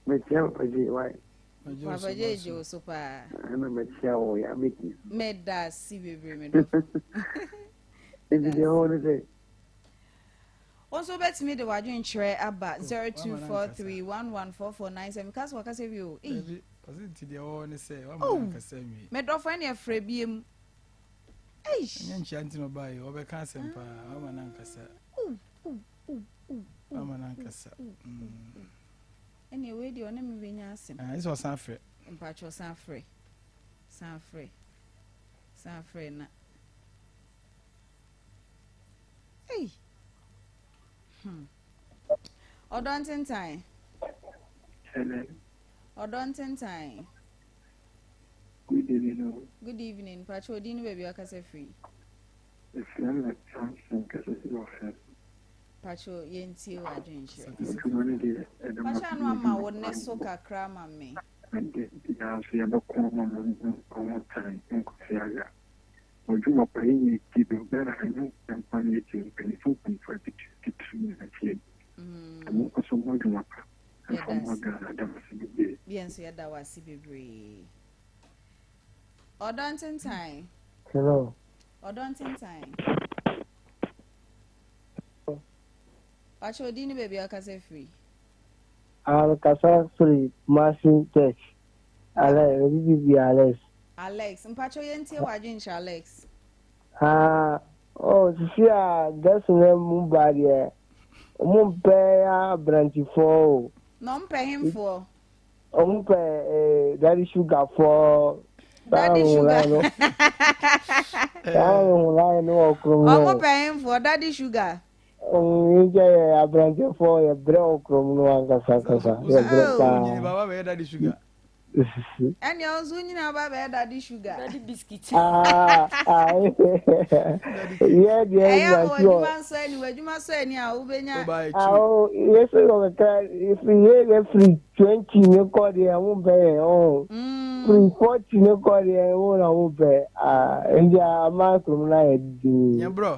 Mekyea Papa J, why? Papa J gye wo so paa. Ɛna mekyea wo ya meki. Meda ase bebree me dɔfo. Nti deɛ ɛwɔ ne sɛ. Wo nso wobɛtumi de w'adwenkyerɛ aba 0243114497 meka sɛ wakasa wie o. Ei. Ɔse nti deɛ ɛwɔ ne sɛ wama Oh. ankasa nwie. Me dɔfo ɛne ɛfrɛ biem. Eish. Ɛnyɛ nkyia nti na ɔbaa yi ɔbɛka asɛm paa wama no ankasa. Wama no ankasa. Ɛnneɛ wei deɛ ɔne me bɛnya asɛm. Ah, ɛsɛ ɔsan frɛ. Mpakyɛ san frɛ. San frɛ. San frɛ na. Ei. Hmm. Ɔdɔ ntentan. Hello. Ɔdɔ ntentan. Good evening. Good evening. Mpakyɛ odin ne baabi akasa firi. Efia na Samson kasa firi ɔfɛ. Pacho yɛntie w'adwenkyerɛ. Adwuma no deɛ ɛde ma Pacho ano ama wo nne so kakra ma me. Ɛde biara nso yɛbɛko ama mo nkwa ho tan nkosi aga. Mo adwuma pa yi nyɛ ti do Ghana ha nyɛ nkwa na yɛtie mpanyinfo mpanyinfo atitiriw titiriw nyinaa tie bi. Na mo nkɔ so mmɔ adwuma pa mfa mmoa Ghana da mo ase bebree. Yɛn nso yɛda wo ase bebree. Ɔdɔ ntentan. Hello. Ɔdɔ ntentan. Pakyɛ odin ne baabi a ɔkasa firi. Ah, mekasa firi Kumasi Church. Alex, obi bi Alex. Alex, mpakyɛ yɛntie w'adwenkyerɛ Alex. Ah, oh, sisi a girls no mu ba deɛ, ɔmo mpɛ aberantefoɔ o. Na ɔmo pɛ hemfoɔ? Ɔmo pɛ eh, daddy sugar foɔ. Daddy sugar. Saa mehu line no wɔ kurom no. Ɔmo pɛ hemfoɔ, daddy sugar. Nkyɛ yɛ aberantefoɔ yɛ brɛ wɔ kurom no ankasa ankasa yɛ brɛ paa. Wonyini ba ba bɛyɛ daddy sugar. Ɛnea wo nso wonyini aba bɛyɛ daddy sugar. Daddy biscuit. Ah, ah, yɛ deɛ Ɛyɛ ama nyansi wɔ. w'adwuma nsɔ ani, w'adwuma sɔ ani a wobɛnya. Ah, oh, yɛ sɛ wɔ kakra, firi yɛ yɛ firi 20 ne kɔ deɛ mo mpɛ yɛ, oh. Firi 40 ne kɔ deɛ mo na mo pɛ. Ah, nti ama kurom no ayɛ dii. Nyɛ brɔ.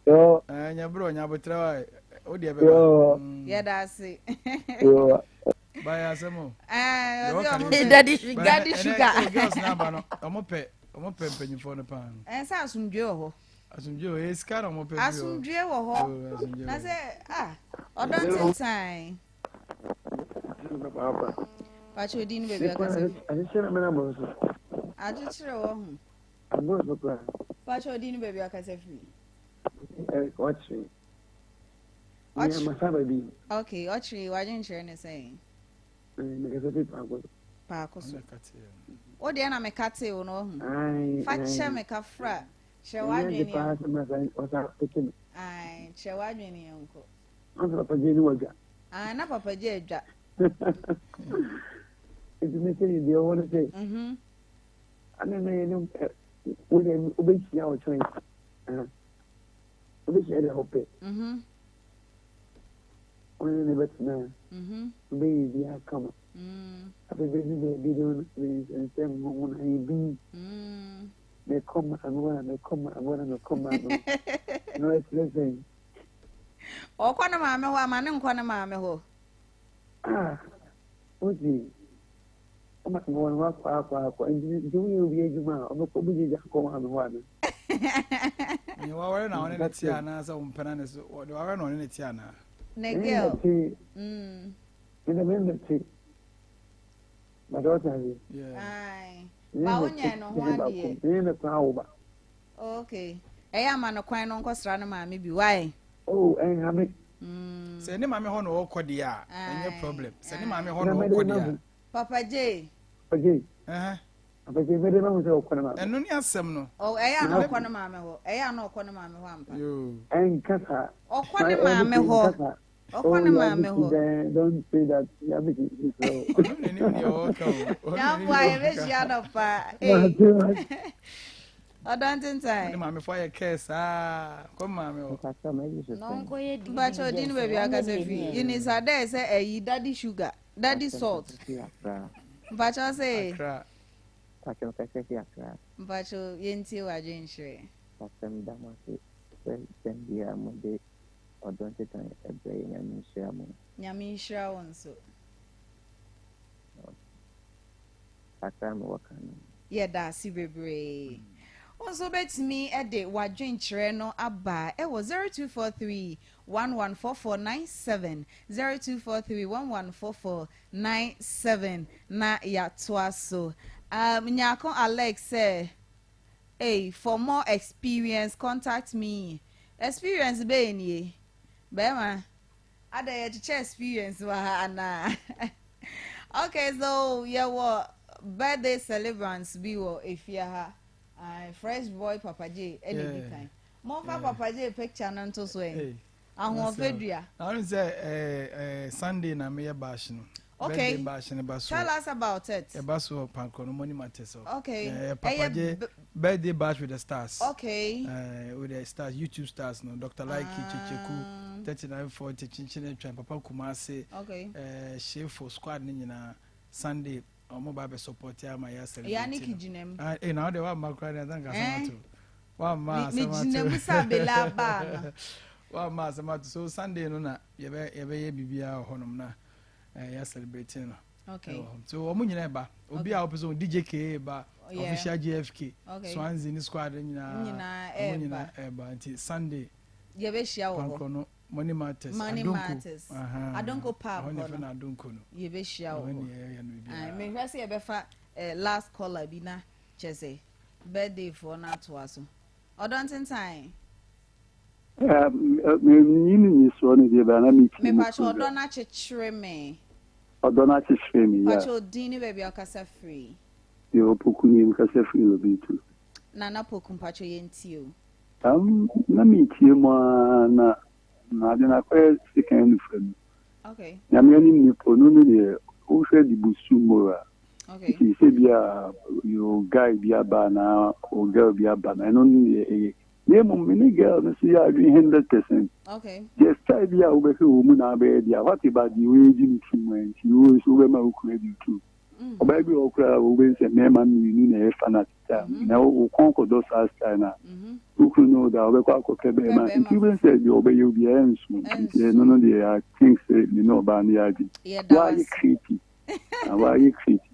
Yo. Eh, nyɛ brɔ, nyɛ abotrɛ wa. O deɛ bɛba. Yo. Yɛda ase. Yo. Báyọ̀ asẹ́m o. Ɛɛ, ɔsi ɔmo pɛ Daddy sugar. Daddy sugar. Ɛnɛ girls náà ba no, ɔmo pɛ, ɔmo pɛ mpanyinfoɔ no paa. Ɛn sɛ asomdwe wɔ hɔ. Asomdwe wɔ, ɛyɛ sika na ɔmo pɛ fi hɔ. Asomdwe wɔ hɔ. Oh, asomdwe Na wɔ hɔ. sɛ ah, ɔdɔ ntentan. Pakyɛ odin ne baabi akasa fi. Ahyehyɛ na mena bɔ so. Akyekyere wɔ ho. Abɔ so koraa. Pakyɛ odin ne baabi akasa fi. Ɔkyere. Ɔkyere. Masaba bi. Okay, ɔkyere w'adwenkyerɛ ne sɛn? Mekasa fi paako so. Paako so. Wo deɛ na meka tee wo no ɔho. Fa kyɛ me ka fra. Kyerɛ w'adwene ne. Paa sɛ masa ɔsa pete me. Ae, kyerɛ w'adwene yɛn nkɔ. Ɔsɛ papa gye ne wadwa. Ae, na papa gye adwa. Nti me sɛ deɛ ɔwɔ no sɛ. Mhm. Ana na yɛ no wo deɛ wobɛhyia wo choice. Wobɛhyia deɛ wopɛ. Mhm. Ɔne ne bɛtena. Mhm. Wobɛyɛ biara kama. Afei bɛdu baabi no nsɛm ho ho na ayɛ bi. Mekɔ maame hɔ na mekɔ maame hɔ na mekɔ maame hɔ. Na ɛkyerɛ sɛn? Ɔkɔ ne maame hɔ ama ne nkɔ ne maame hɔ. Ah, wosi wo maame hɔ no wakɔ akɔ akɔ nti nti woyɛ obi adwuma a ɔbɛkɔ wobɛgyagya akɔ maame hɔ ana? Nea waware na ɔne ne te anaa sɛ ɔmpena ne so deɛ waware na ɔne ne te anaa? Ne girl. Mm. Mene me mbɛte. Bàtà ɔtí ase. Ayi. Ba wonyɛ no ho adeɛ. Mene me kwan awo ba. Okay. Ɛyɛ ama no kwan no nkɔsra ne maame bi. Why? Oh, ɛnha me. Sɛ ne maame hɔ na ɔkɔ deɛ a, ɛnyɛ problem. Sɛ ne maame hɔ na ɔkɔ deɛ a. Papa J. Papa J. Papa J, mede mahu sɛ ɔkɔ ne maame. Ɛno ne asɛm no. Oh, ɛyɛ a na ɔkɔ ne maame hɔ. Ɛyɛ a na ɔkɔ ne maame hɔ ampa. Ɛnka saa. Ɔkɔ ne maame hɔ. Ɔkɔ ne maame hɔ. Don't say that. Nyamboa yɛbɛhyia no paa. Ɔdɔ ntentan. Ne maame fo ayɛ kɛɛ saa. Kɔ maame hɔ. Mpakyɛ ɔdi ne baabi akasa fi. Eunice Adɛ sɛ ɛyi daddy sugar, daddy salt. Mpakyɛ ɔsɛ. Accra. Mpakyɛ ɔkasa fi Accra. Mpakyɛ yɛntie w'adwenkyerɛ. Mpakyɛ meda mo ase sɛ dɛm biara mode ɔdɔ ntetan ɛbrɛ yɛ Nyame nhyira mo. Nyame nhyira wo nso. Kakra mewɔ ka no. Yɛda ase bebree. Wo nso wobɛtumi de w'adwenkyerɛ no aba ɛwɔ 0243 114497, 0243 114497 na yɛatoa so. Nyarko Alex sɛ, Ei, for more experience contact me. Experience bɛyɛ nie? Bɛrima, adɛn yɛkyekyɛ experience wɔ ha anaa? Okay, so yɛwɔ birthday celebrants bi wɔ efie ha. Fresh boy Papa J ɛna edi kan. Momfa Papa J picture no nto so ɛ. Ahoɔfɛ dua. Na ɔno sɛ Sunday na meyɛ bash no. Okay. Birthday bash no ba so. Tell us about it. Ɛba so pankɔ no money matters. Okay. Papa J birthday bash with the stars. Okay. With the stars, YouTube stars no. Dr. Like Chicheku, 3940 Chinchin Twan, Papa Kumase. Okay. Shefo squad ni nyina Sunday ɔmo ba bɛ support ama yɛ celebrate. Ya ne kigyina mu. Eh na ɔde wa ma kura ne asan kasa to. Wa ma asɛm ato. Me gyina mu sɛ abela aba no. Wa ma asɛm ato. So Sunday no na yɛbɛ yɛbɛyɛ biribiara wɔ hɔnom na yɛ celebrate no. Okay. Ɛwɔ hɔ. So wɔn nyinaa ɛba. Obi a wɔpɛ sɛ wɔn DJ KA ba, official JFK, Swansea ne squad nyinaa. Nyinaa ɛba. Wɔn nyinaa ɛba nti Sunday. Yɛbɛhyia wɔ hɔ. Pankoro no Money Matters. Money Adonko. Matters. Adonko pub hɔ no. Ɛhɔ na Adonko no. Yɛbɛhyia wɔ Ɛhɔ hɔ. ne yɛyɛ no biribiara. Mehwɛ sɛ yɛbɛfa eh, last caller bi na kyɛ sɛ birthday foɔ no atoa so. Ɔdɔ ntentan. Menyi ne nyisoɔ no deɛ baa na metie mu Mepakyɛ ɔdɔ program. no akyekyere me. Ɔdɔ no akyekyere me yeah. Pakyɛ odin ne baabi a wokasa firi. Deɛ Opoku nie mekasa firi Lobitu. Nana Poku mpakyɛ yɛntie o. Um, na metie mu ara na na ade no akɔyɛ sekan nufa mu. Okay. Nyame anim ni po no no deɛ wohwɛ de busu moral. Okay. Nti sɛ bi a your guy bi aba anaa o girl bi aba no ɛno no deɛ ɛyɛ. Na mmom me ne girl no so yɛ adwene 100%. Okay. Deɛ style bi a wobɛhwɛ wɔ mu na abɛyɛ deɛ what about deɛ woagyi no tiri mu nti wo nso wobɛma wo kunu adi wo tiri. Ɔbaa bi wɔ hɔ koraa a wobɛhu sɛ mmarima mmienu na ɛfa no atete a na wo kɔn kɔdɔ saa style no a wo kunu ne wo da a wobɛkɔ akɔpɛ bɛrima nti wobɛhu sɛ deɛ ɔbɛyɛ wo biara ɛnso nti ɛno no deɛ I think sɛ me ne ɔbaa no yɛ adwene. Yɛda wo Woayɛ ase. creepy. Na woayɛ creepy.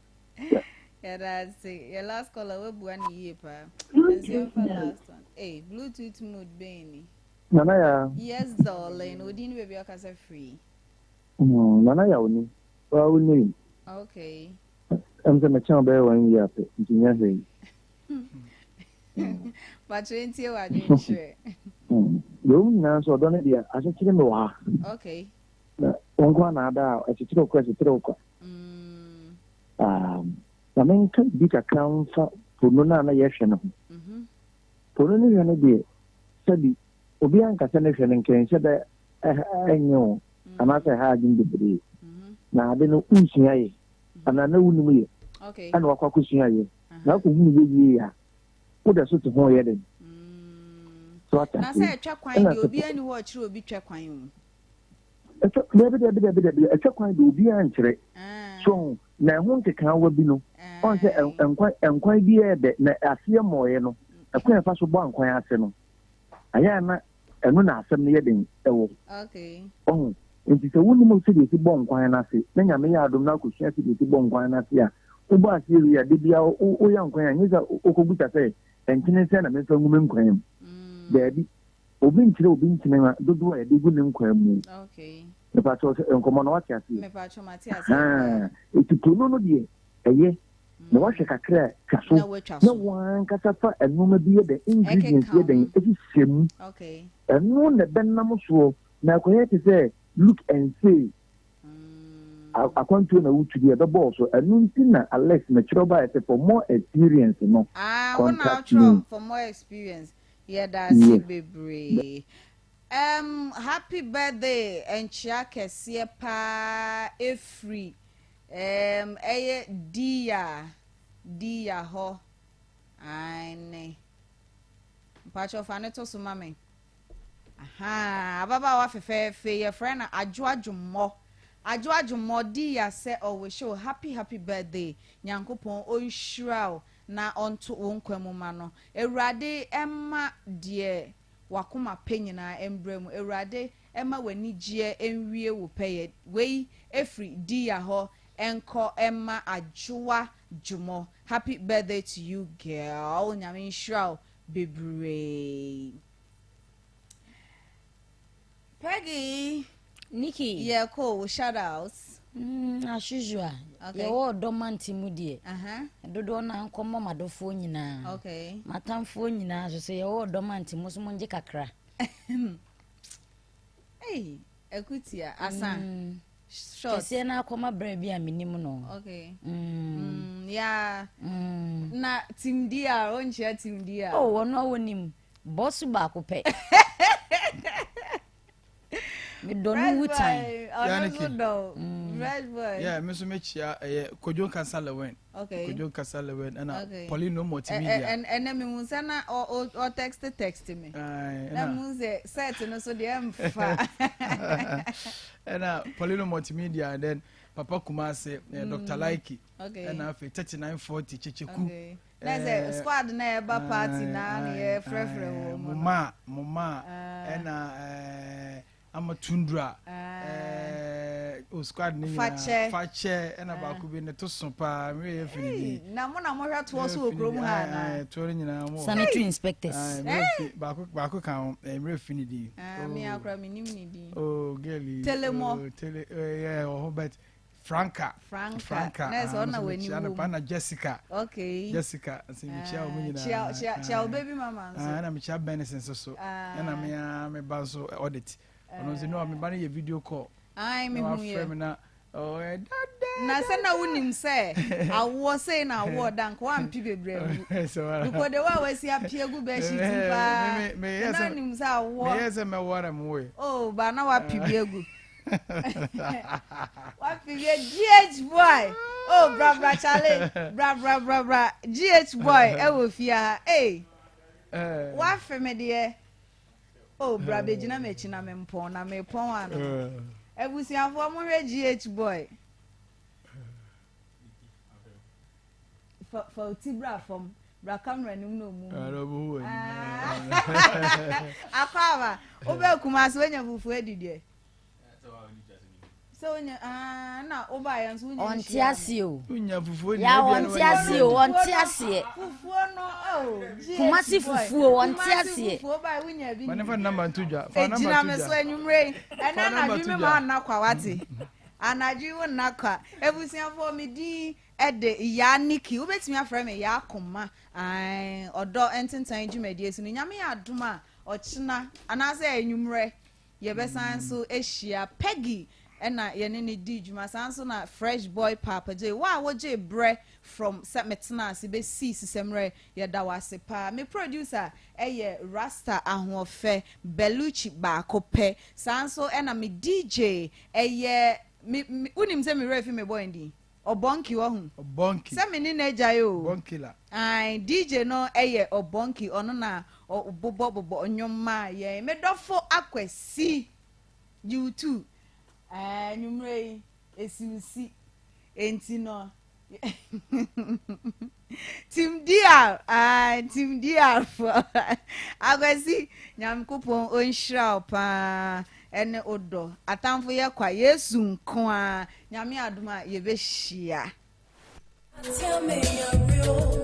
Yeah. Yɛda ase. Yɛ last caller wabua no yie paa. Nti yɛmfa last one. Hey, Bluetooth mode bɛn ni? Nana ya. Yes darling. Odin ne baabi a ɔkasa firi. Nana ya onim. Waa wo nim. Okay. Ɛm sɛ mekyɛn ɔbɛyɛ one year apɛ nti nyɛ hwee. Pakyɛ ntie w'adwenkyerɛ. Deɛ wɔn nyinaa nso ɔdɔ no deɛ akyekyere me wɔ ha. Okay. Na wɔn nko na ada a ɛkyekyere wo kora ɛkyekyere wo kwa. Na menka biribi kakra mfa pono no a na yɛhwɛ no ho. Pono no hwɛ no deɛ sɛbi obiara nka sɛ ne hwɛ no nka ɛnhyɛ da ɛnyɛ wo anaasɛ ɛha adwene bebree. Na ade no wonsua yɛ anaa na wonim yɛ ɛna wakɔ akɔsua yɛ na akɔhunu yɛ yie a woda so te ho yɛ den. So ate Na aseɛ. sɛ ɛtwa kwan Ɛna deɛ sɛ obiara ni hɔ a ɔkyerɛ obi twɛ kwan o. Ɛtwa dabi dabi dabi dabi ɛtwa kwan de obiara nkyerɛ. So ho na ɛho nkekaawa bi no ɔn sɛ nkwan nkwan bi yɛ dɛ na aseɛ mmɔɔyɛ no ɛkwan ɛfa so bɔ nkwan ase no ayɛ a na ɛno na asɛm no yɛ den ɛwɔ. Ɔho nti sɛ wonim sɛdeɛ ɛsi bɔ nkwan no ase na Nyame yɛ adom na akɔsua sɛdeɛ ɛsi bɔ nkwan no ase a wobɔ aseɛ wie a da biara woyɛ nkwan a nyɛ sɛ wokɔbusa sɛ nkyene sɛn na memfa ngu me nkwan mu. Daabi. Obi nkyerɛ obi nkyene ma dodoɔ a yɛde gu ne nkwan mu. Mepakyɛw sɛ nkɔmmɔ no wate aseɛ? Mepakyɛw mate aseɛ. Ahaa, eti pono no deɛ ɛyɛ na wahwɛ kakra a twa so na wɔn ankasa fa nneɛma bi yɛ dɛn ingredients yɛ dɛn ɛhyehyɛ mu. Ɛno na ɛbɛnam soɔ na akɔyɛ te sɛ look and say akwantuo na wotu deɛ ɛbɛbɔ wo so. Ɛno nti na Alex mekyerɛw baeɛ sɛ for more experience no Ah, wo na contact me. wotwerɛ for more experience. Yɛda ase bebree. Um, happy birthday nkyea kɛseɛ paa ɛfiri um, ɛyɛ Diya, Diya hɔ. Aane. Mpakyɛ fa ne to so ma me. Ahaa, ababaawa fɛfɛɛfɛ yi, yɛfrɛ no Adwo Adwommɔ. Adwo Adwommɔ, Diya sɛ ɔwish wo happy happy birthday. Nyankopɔn ɔnhyira wo na ɔnto wo nkwa mu ma no. Awurade mma deɛ w'akoma pɛ nyinaa mbra mu. Awurade mma w'anigyeɛ nwie wo pɛyɛ. Wei firi Diya hɔ nkɔ mma Adwoa Dwomɔ. Happy birthday to you girl. Nyame nhyira wo bebree. Peggy. Nikki. Yeah, cool. Shout outs. As usual. Okay. Yɛwɔ ɔdɔ mante mu deɛ. Uh-huh. Dodoɔ no ankɔmmɔ m'adɔfoɔ nyinaa. Okay. M'atamfoɔ nyinaa nso sɛ yɛwɔ ɔdɔ mante mu so mongye kakra. Hey, akutia asa. Short. Kɛseɛ no akɔma berɛ bi a menim no. Okay. Yeah. Na team DR, wonkyia team DR. Oh, wɔn a wɔnim. Bɔso baako pɛ. Medɔ no wu tan. Ɔno nso dɔ. Fresh boy. Yeah, me nso mekyia ɛyɛ Kojo Nkasa Lewin. Okay. Kojo Nkasa Lewin ɛna Okay. Paulino Multimedia. Ɛnɛ mi hu sɛ na ɔ ɔ text text mi. Na mu sɛ set no so deɛ mfa. Ɛna Paulino Multimedia and then Papa Kumase, Dr. Laiki. Okay. Ɛna afei 3940 Checheku. Okay. Na sɛ squad na ɛba party na na yɛ frɛfrɛ wɔ mu. Moma moma ɛna ama Tundra. O squad ne nyinaa. Fakyɛ. Fakyɛ ɛna baako bi ne to so paa mi yɛ firi Ei, bi. na mo na mohwɛ toɔ so wɔ kurom ha anaa? Toɔ no nyinaa mo. wɔ hɔ. Sanitary inspectors. Aye, mi yɛ fi baako baako ka ho ɛɛ mi yɛ fi ne din. Ah, me akora menim ne din. Oh girl yi. Telemɔ. Oh, tele ɛɛ wɔ hɔ but Franca. Franca. Franca. Na ɛsɛ ah, ɔna nso w'ani mekyia no wɔ paa mu. na Jessica. Okay. Jessica nso mekyia wɔn Ah, nyinaa. kyia kyia kyia wo Ah. baby mama Ah, nso. ɛna mekyia Benison nso so. Ah. Ɛna me ara me ba nso eh, audit. Ɔno nso no me ba no yɛ video call. Ai, Na mehu wafrɛ yɛ. me na ɔyɛ dada. Na sɛ na wonim sɛ awoɔ sei na awoɔ da nka woampe bebree agu. Because the way a wasi apue agu bedsheet mu paa. Meyɛ Na sɛ wonim sɛ awoɔ. meyɛ sɛ mɛwɔ na mewɔe. Oh, ba na wape bi agu. Wape bi agu. GH boy. Oh, bra bra chale. Bra bra bra bra. GH boy ɛwɔ fie ha. Hey. Wafe me deɛ. Oh, bra bɛgyina m'akyi na mempɔn na mepɔn ano. Abusuafoɔ mohwɛ GH boy. Fa fa wo ti bra fam. Bra camera no mu na ɔmu hu. Akɔ aba. Wobɛ Kumasi wonya fufuo adi deɛ. Sɛ wonya ah na wobaeɛ nso wonya Ɔnte nhyia aseɛ o. Wonya fufuo Ya ɔnte aseɛ o, ɔnte aseɛ. Fufuo no oh GH Kumasi boy. fufuo, ɔnte Kumasi aseɛ. fufuo bae wonya bi Ma ne ni. fa number nto dwa. Fa number Egyina to me so dwa. anwummerɛ yi. Ɛnɛ Fa number anadwo to me dwa. ma nna kwa wate. Anadwo yi wo nna kwa. Abusuafoɔ me din de Yaa Nikki. Wobɛtumi afrɛ me Yaa Koma. Ae, ɔdɔ ntentan dwumadie so no. Nyame yɛ adom a ɔkyena anaasɛ anwummerɛ yɛbɛsan nso ahyia. Peggy na yɛne no di dwuma. Saa nso na Fresh Boy Paapa J. Wo a wogyee berɛ from sɛ metenaa ase bɛsii sisɛmmerɛ, yɛda wo ase paa. Me producer yɛ Rasta Ahoɔfɛ Bellucci baako pɛ. Saa nso na me DJ yɛ me, me, wonim sɛ me werɛ afi me boy din? Ɔbɔnki wahu. Ɔbɔnki. Sɛ me ne no agyae o. Ɔbɔnki la. Ae, DJ no yɛ Ɔbɔnki, ɔno na ɔbobɔ bobɔ nnwom maa yɛn. Me dɔfo Akwasi, you too. Ɛɛ, anwummerɛ yi, esi wo si. Enti no, Team DR, ae, Team DR foɔ. Akwasi, Nyankopɔn ɔnhyira wo paa ɛne wo dɔ. Atamfo yɛ kwa, Yesu nko ara. Nyame adom a yɛbɛhyia. Tell me you're real.